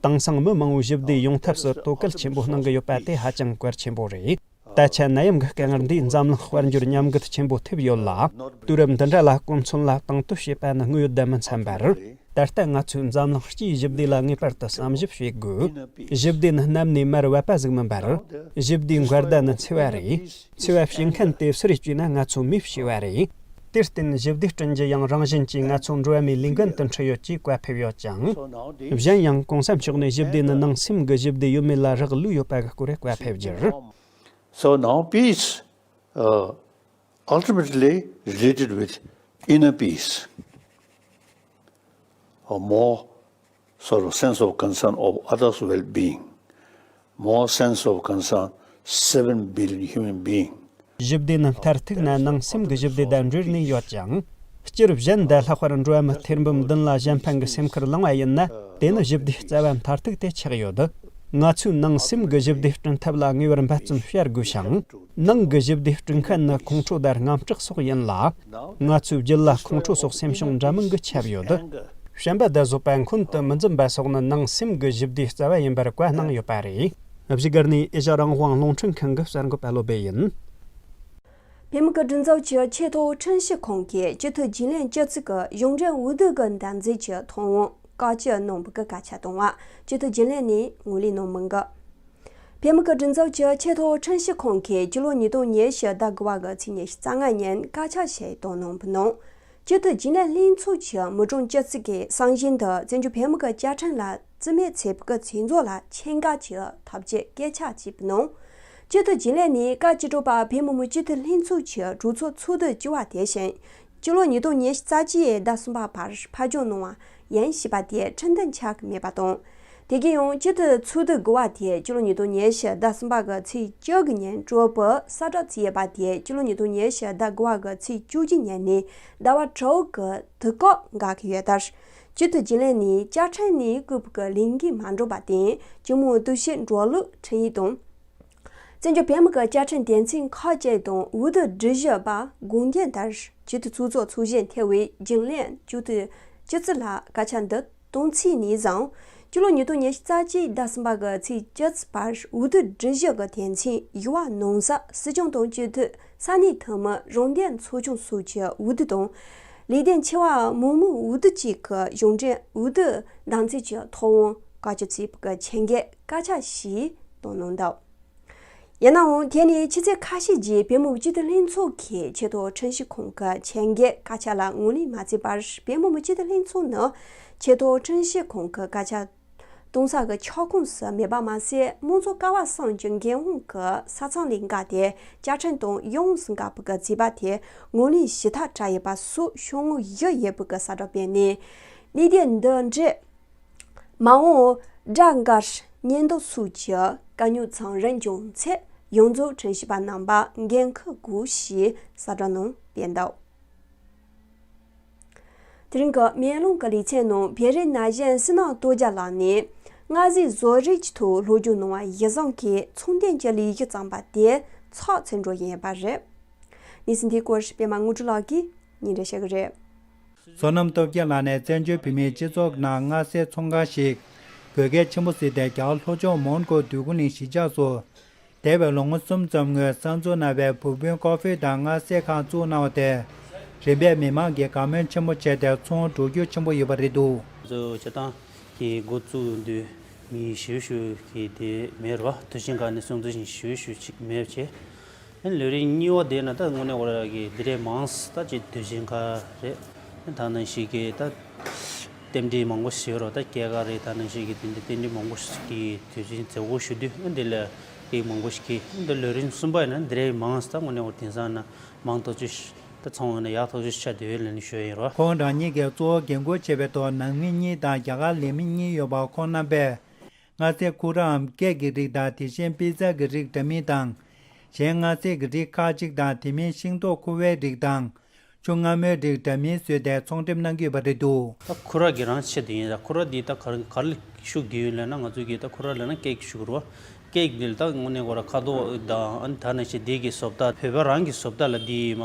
དེང་སང་མི་མང་བོས་ཞི་བདེ་ཡོང་ཐབས་སུ་དོ་གལ་ཆེན་པོ་གནང་གི་ཡོད་པ་དེ་ཧ་ཅང་གལ་ཆེན་པོ་རེད། ད་ཆ་ནད་ཡམས་ཀྱི་དཀའ་ངལ་འདིས་འཛམ་གླིང་དཔལ་འབྱོར་ཉམས་རྒུད་ཆེན་པོ་ཐེབས་ཡོད་ལ། དུས་རབས་འདི་འདྲ་ལ་གོ་མཚོན་ལ་དང་དོད་བྱེད་པ་ནི་དངོས་ཡོད་དང་མི་འཚམ་པར། ད་ལྟ་ང་ཚོས་འཛམ་གླིང་སྤྱིའི་ཞི་བདེ་ལ་ངེས་པར་དུ་བསམ་ཞིབ་བྱེད་དགོས། ཞི་བདེ་ནི་གནམ་ནས་མར་བབས་པ་ཟིག་མིན་པར། ཞི་བདེའི་འགལ་ཟླ་ནི་འཚེ་བ་རེད། འཚེ་བ་བྱེད་མཁན་དེ་སུ་རེད་ཅེ་ན། ང་ཚོ་མིས་བྱས་པ་རེད། དེར་བརྟེན་ཞི་བདེ་བསྐྲུན་རྒྱུ་ཡང་རང་བཞིན་གྱིས་ང་ཚོ་འགྲོ་བ་མིའི་ལས་འགན་དུ་འཁྲི་ཡོད་ཅེས་བཀའ་ཕེབས་ཡོད་ཅིང་། གཞན་ཡང་གོང་ས་མཆོག་ནས་ཞི་བདེ་ནི་ནང་སེམས་ཀྱི་ཞི་བདེ་ཡོད་མེད་ལ་རག་ལུས་ཡོད་པ་གི་སྐོར་བཀའ་ཕེབས་རྒྱུར། So now peace, uh, ultimately related with inner peace, a more sort of sense of concern of others' well-being, more sense of concern seven billion human being. ཞི་བདེ་ནི་མཐར་ཐུག་ན་ནང་སེམས་ཀྱི་ཞི་བདེ་དང་འབྲེལ་ནས་ཡོད་ཅིང་། སྤྱིར་གཞན་དང་ལྷག་པར་འགྲོ་བ་མི་ཐེར་འབུམ་བདུན་ལ་གཞན་ཕན་གྱི་སེམས་ཁུར་བླངས་པ་ཡིན་ན། དེ་ནི་ཞི་བདེའི་རྩ་བ་མཐར་ཐུག་དེ་ཆགས་ཡོད། ང་ཚོས་ནང་སེམས་ཀྱི་ཞི་བདེ་བསྐྲུན་ཐབས་ལ་ངེས་པར་འབད་བརྩོན་བྱ་དགོས་ཤིང་། ནང་གི་ཞི་བདེ་བསྐྲུན་མཁན་ནི་ཁོང་ཁྲོ་དང་དངངས་སྐྲག་སོགས་ཡིན་ལ། ང་ཚོའི་རྒྱུད་ལ་ཁོང་ཁྲོ་སོགས་སེམས་བྱུང་འདྲ་མིན་གྱི་ཁྱབ་ཡོད། བྱམས་པ་དང་བཟོད་པ་མཁོན་དུ་མི་འཛིན་པ་སོགས་ནི་ནང་སེམས་ཀྱི་ཞི་བདེའི་རྩ་བ་ཡིན་པར་བཀའ་གནང་ཡོད་པ་རེད། བཞུགས་སྒར་ནས་ཨེ་ཤ་རང་དབང་རླུང་འཕྲིན་ཁང་གི་གསར་འགོད་པ་བློ་བྷེ་ཡིན། བོད་མི་གི་སྒྲིག་འཛུགས་ཀྱི་ཆེས་མཐོ་ཁྲིམས་ཞིབ་ཁང་གིས་སྤྱི་འཐུས་རྒྱུན་ལས་བཅུ་གཅིག་གི་གཞུང་འབྲེལ་འོས་བསྡུ་གི་འདེམས་འཛིན་གྱི་ཐོག་དབང་བཀའ་བཅག་གནང་བའི་གི་སྐད་ཆ་བཏང་བ་སྤྱི་འཐུས་རྒྱུན་ལས་ནས་ངོས་ལེན་གནང་མི་འགའ། བོད་མི་གི་སྒྲིག་འཛུགས་ཀྱི་ཆེས་མཐོ་ཁྲིམས་ཞིབ་ཁང་གིས་སྤྱི་ལོ་ཉིས་སྟོང་ཉི་ཤུ་ཟླ་དགུ་པ་གི་ཚེས་ཉི་ཤུ་རྩ་ལྔ་ཉིན་བཀའ་ཁྱབ་ཞིག་བཏང་གནང་བའི་ནང་། སྤྱི་འཐུས་རྒྱུན་ལས་ལྷན་ཚོགས་ཀྱི་མི་གྲངས་བཅུ་གཅིག་གིས་གསང་ཞིང་དུ་བཙན་བྱོལ་བོད་མི་གི་བཅའ་ཁྲིམས་ལ་བརྩི་མེད་བྱས་པའི་གི་ཚིག་མཛོད་ལ་ཆེད་མངགས་ཀྱིས་ཐབས་ཇུས་སྐད་ཆ་བྱས་པའི་ནང་། སྤྱི་འཐུས་རྒྱུན་ལས་ནི་བཀའ་སྤྱི་གྲོས་པ་བོད་མི་མང་སྤྱི་འཐུས་ལྷན་ཚོགས་ཀྱི་གྲོས་ཚོགས་ཚོགས་དུས་བཅུ་པ་དེ་བཞིན་སྤྱི་ལོ་ཉིས་སྟོང་ཉི་ཤུ་རྩ་གཅིག་ཟླ་གསུམ་པ་བར་ཕར་འགྱངས་གནང་བ་ཡིན་ཞེས་པ་དེ་ཁྲིམས་མཐུན་ཆགས་ཀྱི་མེད་པ་དང་། དེ་གའི་ཡང་སྤྱི་འཐུས་ཚོགས་དུས་དགུ་པ་དེ་སྤྱི་ལོ་ཉིས་སྟོང་ཉི་ཤུ་ཟླ་གསུམ་པ་གི་ཚེས་བཅུ་དགུ་ཉིན་གྲོས་བུ་གསལ་བསྒྲགས་བྱས་ཡོད་པ་དེ་སྤྱི་ལོ་ཉིས་སྟོང་ཉི་ཤུ་ཟླ་དགུ་པ་གི་ཚེས་བཅུ་གཅིག་ཉིན་ནས་ཟླ་བ་དྲུག་གི་དུས་བཀག་འགོར་གྱི་ཡོད་ལྟར། སྤྱི་འཐུས་རྒྱུན་ལས་ནས་བཅའ་ཁྲིམས་ནས་བཀོད་པའི་ལས་འགན་མ་འགྲུབ་པར་བརྟེན་སྤྱི་དམངས་འདུ་ཤེས་འགྲོ་ལུགས་ཁྲིམས་ཡིག་དང་། བཙན་བྱོལ་བོད་མི་གི་བཅའ་ཁྲིམས་དོན་ཚན་ཁག་ཅིག་དང་འོས་བསྡུ་སྒྲིག་གཞི་པ་དགོངས་དོན་ལྟར་སྤྱི་འཐུས་ཚོགས་གཙོ་ཚོགས་གཞོན་ཐེ་བའི་རྒྱུན་ལས་སྤྱི་འཐུས་སྤྱི་འཐུས་ལ་བཀའ་ཁྱབ་འདི་གཏོང་ཚེས་ནས་བཟུང་སྤྱི་ལོ་ཉིས་སྟོང་ཉི་ཤུ་རྩ་གཅིག་ཟླ་གསུམ་པ་གི་ཚེས་བཅུ་བར་འོས་བསྡུ་སྒྲིག་གཞི་གི་དོན་ཚན་ཡོད་པ་ནང་གསལ་སྲིད་སྐྱོང་དང་སྤྱི་འཐུས་ས་གནས་འཐུས་མི་རང་བདེན་ཚོགས་ཆུང་སོགས་ཀྱི་འོས་བསྡུ་དང་། ལས་དོན་ཆེ་བ་མང་མོས་འོས་བསྡུ་བཅས་ཀྱི་གཞུང་འབྲེལ་འོས་བསྡུ་བདམས་ཚིག་གི་ཐོབ་དབང་བཀའ་སྤྱི་གཙོས་པའི་ཆེད་འགེལ་བཀའ་ཁྱབ་ཞིག་བཏང་གནང་འདུག་ཡིན་ནའང་དེ་ནི་ཕྱི་ཚེས་ཁ་ཤས་རྗེས་བོད་མི་མང་སྤྱི་འཐུས་ལྷན་ཚོགས་ཀྱིས་ཆེས་མཐོའི་ཁྲིམས་ཞིབ་ཁང་གི་ཆེད་འགེལ་བཀའ་ཁྱབ་ལ་ངོས་ལེན་མ་བྱས་པར་བོད་མི་མང་སྤྱི་འཐུས་ལྷན་ཚོགས་ནི་ཆེས་མཐོའི་ཁྲིམས་ཞིབ་ཁང་གི་བཀའ་ཁྱབ་གཏོང་ས་གི་ཁྱབ་ཁོངས་སུ་མེད་པ་མ་ཟད་དམངས་གཙོ་ཀ་བ་གསུམ་གྱི་འགན་དབང་གི་ས་མཚམས་ལས་འགལ་ཏེ་བཅའ་ཁྲིམས་དང་ཡོངས་སུ་འགལ་བའི་བྱེད་པ་དེ་ངོས་ལེན་ཞུ་ཐབས་བྲལ་ཡོད་པ་སོགས་ཤོག་ངོས་བཞི་ཡོད་པའི་གསལ་བསྒྲགས་སྤེལ་ནས་གནད་དོན་འདི་འདྲའི། མ་འོངས་སྒྲ་འགལ་ཉེན་རྟོག་སོགས་ཀྱི་དཀའ་རྙོག་ཚང་རིང་འབྱུང་ཚེ་ཡོངས་རྫོགས་ཁྲིམས་ཞིབ་པ་རྣམ་པ་འགན་འཁུར་དགོས་ཞེས་གསལ་བསྒྲགས་ནང་སྤེལ་འདུག་དེ་རིང་གི་མེ་ལོང་གི་ལེ་ཚན་ནང་བོད་རིགས་ན་གཞོན་བསོད་ནམས་སྟོབས་རྒྱལ་ལགས་ནས་མངའ་གསོལ་བཟོ་རིག་གི་ཐོག་སློབ་སྦྱོང་གནང་བ་གཞིར་བཟུང་གིས་ཚོང་དོན་གྱི་ལས་གཞི་བརྩམས་པ་དེ་ཚགས་ཚུད་འགྲོ་བཞིན་ཡོད་པ་རེད། གནས་ཚུལ་འདིའི་སྐོར་པད་མ་དངོས་གྲུབ་ལགས་ཀྱིས་སྙན་སྒྲོན་ཞུ་གི་རེད། བསོད་ནམས་སྟོབས་རྒྱལ་ལགས་ནས་བཙན་བྱོལ་བོད་མིའི་སྤྱི་ཚོགས་ནང་མངའ་གསོལ་ཚོང་ཁང་ཞིག་དགོས་གལ་ཆེན་པོ་གཟིགས་ཏེ་རྒྱ་གར་ལྷོ་ཕྱོགས་མོན་གྷོ་འདོད་རྒུ་གླིང་གཞིས་ཆགས་སུ་འདས་པའི་ལོ་ངོ་གསུམ་ཙམ་སྔོན་གསར་འཛུགས་གནང་བའི་བུ་སྤུན་ཀོ་ཧྥེ་དང་མངའ་གསོལ་ཁང་བཙུགས་གནང་བ་དེ་རིམ་པས་མི་མང་གིས་དགའ་མོས་ཆེན་པོ་བྱས་ཏེ་ཚོང་འགྲོ་རྒྱུ་ཆེན་པོ་ཡོད་པ་རེད་འདུག་གཙོ་བོ་སྤྱིར་བཏང་གི་འགོ་བཙུགས་དུས་མི་ཞེ་པོ་ཞིག་གིས་དེ་མེད་རོ་དུས་ཆེན་ཁག་ནས་སྲུང་བརྩི་ཞིང་ཞེ་པོ་ཞིག་ཅིག་མེད་བྱས། ཨ་ནི་ལས་རིམ་གཉིས་པ་དེ་ན་ད་དངོས་གནས་ཁོ་ར་གི་འདི་འདྲའི་མང་ཙམ་ད་ཅིག་དུས་ཆེན་ཁག་རེད། ཨ་ནི་ད་ནང་བཞིན་གི་ད་རྟེན་འབྲེལ་མང་པོ་ཞིག་ཡོད་རོགས། ད་སྐྱེས་སྐར་རེད། ད་ནང་བཞིན་གི་དེ་འདྲའི་རྟེན་འབྲེལ་མང་པོ་ཞིག་གི་དུས་ཆེན་མཛད་སྒོ་ཞུ་དུས་ཨ་འདི་ལ་ཀེག་མང་པོ་ཞིག་གི་ཨ་འདི་ལས་རིམ་གསུམ་པ་ཡིན་ན་འདི་འདྲའི་མང་ཙམ་ད་དངོས་གནས་ཁོ་དེང་སང་ན་མང་ཐག་ཆོད་ད་ཚང་བ་ན་ཡག་ཐག་ཆོད་ཆགས་བསྡད་ཡོད་ལབ་ནས་ཞུ་ཡ་ཡིན་རོགས། ཁོང་རང་ཉིད་ཀྱིས་གཙོ་བོ་འགན་འཁུར་བྱས་པའི་ཐོག་ནང་མི་གཉིས་དང་རྒྱ་གར་ལས་མི་གཉིས་ཡོད་པ་ཁོང་རྣམ་པས། མངའ་སེལ་ཁུ་རའམ་ཀེག་གི་རིགས་དང་དེ་བཞིན་པི་ཙ་གི་རིགས་འདྲ་མིན་དང་། གཞན་མངའ་སེལ་གྱི་རིགས་ཁག་ཅིག་དང་དེ་མིན་ཤིང་ཏོག་ཁུ་བའི་རིགས་དང་ཆུ་མངར་མོའི་རིགས་འདྲ་མིན་བཟོས་ཏེ་ཚོང་འགྲེམས་གནང་གི་ཡོད་པ་རེད་འདུག་ད་ཁུ་ར་གི་རང་ཆེད་དུ་ཡིན་ལ་ཁུ་ར་འདི་ད་ག་རེ་ག་རེ་ལ་ཤུགས་རྒྱུ་ཡོད་ལབ་ན་ང་ཚོ་གི་ད་ཁུ་ར་ལབ་ན་ཀེག་ཤུགས་རུ་བ། ཀེག་འདི་ལ་ད་དངོས་གནས་ཁོ་ར་ཁ་དོག་དང་ཨ་ནི་ད་ནང་བཞིན་འདི་གི་བཟོ་ལྟ་བོད་པ་རང་གི་བཟོ་ལྟ་ལ་འདི་མ་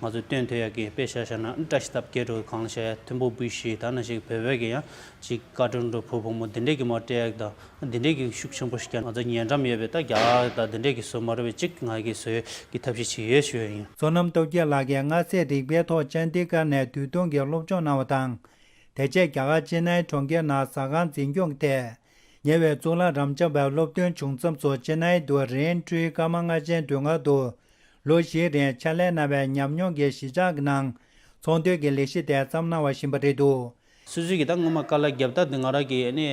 ང་ཚོ་སྟོན་ཐུབ་ཡག་གི་དཔེ་ཆ་བཞག་ན་ཨ་ནི་བཀྲ་ཤིས་རྟ་བརྒྱད་འགྲོ་གང་ལ་བྱ་ཡ་མཐོན་པོ་སྤུས་ཤིག་ད་ནང་བཞིན་བོད་པའི་གི་ཡང་ཅིག་ཀ་ཊུན་འགྲོ་བུ་བུ་མོ་འདི་འདྲས་ཀྱི་མ་སྤྲད་ཡག་དང་འདི་འདྲས་ཀྱི་ཤུགས་ཆེན་པོ་ཞིག་ཀྱང་ང་ཚོ་ཉེ་འགྲམ་ཡོད་པའི་ད་རྒྱ་གར་དང་འདི་འདྲས་ཀྱི་བཟོ་མ་རེད་པས་ཅིག་ང་གི་བཟོ་ཡག་གི་ཐབས་ཤེས་བྱེད་ཡོད་ཞུ་ཡ་ཡིན། བསོད་ནམས་སྟོབས་རྒྱལ་ལགས་ཀྱིས་མངའ་སེལ་རིག་པའི་ཐོག་ཅན་ཌི་གྷར་ནས་དུས་ཐུང་གི་སློབ་སྦྱོང་གནང་བ་དང་། དེ་རྗེས་རྒྱ་གར་ཅེ་ནའི་གྲོང་ཁྱེར་ནང་ཟ་ཁང་འཛིན་སྐྱོང་གི་ཐད། ཉེ་བའི་གཙུག་ལག་རབ་འབྱམས་པའི་སློབ་ཐོན་བྱུང་མཚམས་སུ་ཅེ་ནའི་དུ་རིན་ཀྲུའི་ཀརྨ་སྔ་ཆེན་མདུན་ཁང་དུ་ལོ་བཞིའི་རིང་ཕྱག་ལས་གནང་བའི་ཉམས་མྱོང་གིས་གཞིས་ཆགས་ཀྱི་ནང་ཚོང་དོན་གྱི་ལས་གཞི་དེ་བརྩམས་གནང་བ་བཞིན་པ་རེད་འདུག་སོ་སོ་གིས་ད་སྔོན་མ་དཀའ་ལས་བརྒྱབ་ད་འདི་ང་རང་གི་ཨ་ནི་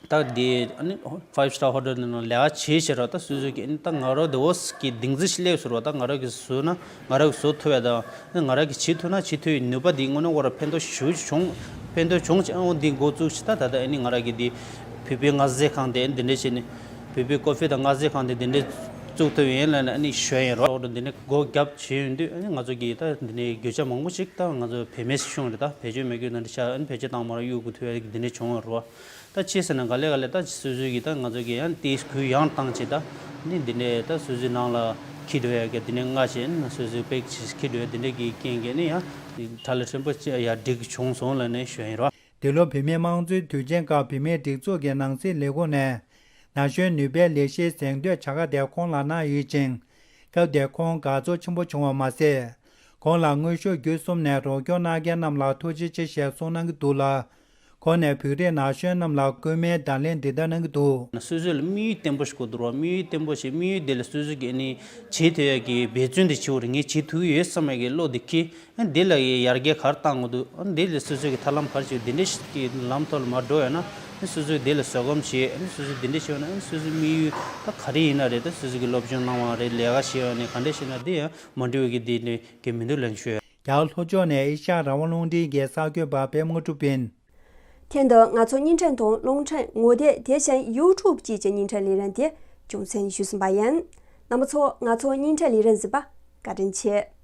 ད་འདི་ཨ་ནི་ཕའིབ་སི་ཊར་ཧོ་ཊེལ་འདི་ནང་ལས་ཀ་བྱེད་ཤེས་ར། ད་སོ་སོ་གིས་ཨ་ནི་ད་ང་རང་འདི་འོ་གི་སྡིངས་རྩིས་ཤིག་སླེབས་ཟེར་བ། ད་ང་རང་གིས་བཟོས་ན་ང་རང་གིས་བཟོ་ཐུབ་ཡ་དང་ཨ་ནི་ང་རང་གིས་བྱེད་ཐུབ་ན་བྱེད་ཐུབ་ཡའི་ནུས་པ་འདི་དངོས་གནས་ཁོ་ར་ཕན་ཐོགས་ཞེ་པོ་ཅིག་བྱུང་། ཕན་ཐོགས་བྱུང་ཅིག་ཨ་འོ་འདི་འགོ་བཙུགས་ཤིག་ད་ད་ད་ཨ་ནི་ང་རང་གིས་འདི་བོད་པའི་མངའ་སེལ་ཁང་དེ་འདི་འདྲ་བྱས་ནས་བོད་པའི་ཀོ་ཧྥེ་དང་མངའ་སེལ་ཁང་དེ་འདི་འདྲ་བཙུགས་ཐུབ་ཡིན་ལབ་ནས་ཨ་ནི་ཞུ་ཡ་ཡིན་རོགས། འདི་ནས་སྒོ་རྒྱབ་བྱས་ཡོང་དུས་ཨ་ནི་ང་ཚོ་གིས་ད་འདི་ནས་རྒྱུ་ཆ་མང་པོ་ཞིག་ད་ང་ཚོ་བེད་མེད་ཤོང་རེད། ད་བེད་སྤྱོད་མེད་རྒྱུ་ནང་འདྲ་ཆ་ཨ་ནི་བེད་སྤྱོད་བཏང་མ་ར་གཡུག་དགོས་ཐུབ་ཡ་འདི་འདྲ་བྱུང་བ་རོགས། ད་ཅི་ཟེར་ན་ག་ལེ་ག་ལེ་ད་སོ་སོའི་གི་ད་ང་ཚོ་གི་ཡང་དེ་གུ་ཡངས་བཏང་བྱས་ད་ནི་འདི་འདྲའི་ད་སོ་སོའི་ནང་ལ་འཁྱེར་འགྲོ་ཡ་གི་འདི་འདྲའི་སྔ་ཕྱི་ནི་སོ་སོའི་པེག་ཅིག་འཁྱེར་འགྲོ་ཡ་འདི་འདྲའི་གི་རྐྱེན་གྱིས་ནི་ཡང་གྲ་ལ་ཕྲན་བུ་ཅིག་ཡར་འགྲིག་བྱུང་སོང་ལབ་ནས་ཞུ་ཡ་ཡིན་རོགས། འདི་ལོ་བོད་མིའི་དམངས་གཙོའི་དུས་ཆེན་སྐབས་བོད་མིའི་སྒྲིག་འཛུགས་ཀྱི་ནང་སྲིད་ལས་ཁུངས་ནས་ན་གཞོན་ནུས་པའི་ལས་གཞིའི་གཟེངས་བསྟོད་བྱ་དགའ་དེ་ཁོང་ལ་གནང་ཡོད་ཅིང་། སྐབས་དེར་ཁོང་དགའ་ཚོར་ཆེན་པོ་བྱུང་བ་མ་ཟད། ཁོང་ལ་དངོས་ཤུགས་བརྒྱུད་གསུམ་ནས་རོགས་སྐྱོར་གནང་མཁན་རྣམས་ལ་ཐུགས་རྗེ་ཆེ་ཞེས་གསུངས་གནང་གི་འདུག་ལ། ཁོང་ནས་བོད་རིགས་ན་གཞོན་རྣམས་ལ་སྐུལ་མའི་བརྡ་ལན་འདི་ལྟར་གནང་གི་འདུག་སོ་སོ་ལ་དམིགས་ཡུལ་བརྟན་པོ་ཞིག་དགོས་འདུག་རོགས། དམིགས་ཡུལ་བརྟན་པོ་ཞིག་དམིགས་ཡུལ་དེ་ལ་སོ་སོ་གིས་ནི་བྱེད་ཐུབ་ཡ་གི་འབད་བརྩོན་དེ་བྱེད་དགོས་རེད། ངས་བྱེད་ཐུབ་ཀྱི་ཡོད་བསམ་ཡ་གི་བློ་དེ་འཁྱེར། འདི་ལ་ཡར་རྒྱས་ག་རེ་བཏང་དགོས་འདུག་འདི་ལ་སོ་སོ་གི་ཐབས་ལམ་ག་རེ་བྱེད། འདི་འདྲ་ཞིག་གི་ལམ་ཐོག་ལ་མར་འགྲོ་ཡོད་ན་ སོ་སོས་དེ་ལ་བཟོད་སྒོམ་བྱེད། སོ་སོས་དེ་འདྲ་བྱས་ན་སོ་སོའི་དམིགས་ཡུལ་ད་ག་རེ་ཡིན་ན་རེད། ད་སོ་སོ་གི་སློབ་སྦྱོང་གནང་བ་རེད། ལས་ཀ་བྱས་པ་ནས་ག་འདྲ་བྱས་ན་དེ་ཡང་མ་འགྲིག་པའི་གི་དེ་འདྲ་གི་མི་འདུག་ལབ་ཞུ། རྒྱ་གར་ལྷོ་ཕྱོགས་ནས་ཨེ་ཤ་ཡ་རང་དབང་རླུང་འཕྲིན་གྱི་གསར་འགོད་པ་པད་མ་གྲུབ་ཡིན། དེ་འདྲ་ང་ཚོ་བརྙན་འཕྲིན་དང་རླུང་འཕྲིན་ངོ་དེབ་དེ་བཞིན་ཡུ་ཊུབ་བཅས་ཀྱི་བརྙན་འཕྲིན་ལས་རིམ་དེ་རྒྱུ་མཚན་ཞུས་ཟིན་པ་ཡིན། རྣམ་པ་ཚོ་ང་ཚོ་བརྙན་འཕྲིན་ལས་རིམ་གཟིགས་པ་བཀའ་དྲིན་ཆེ།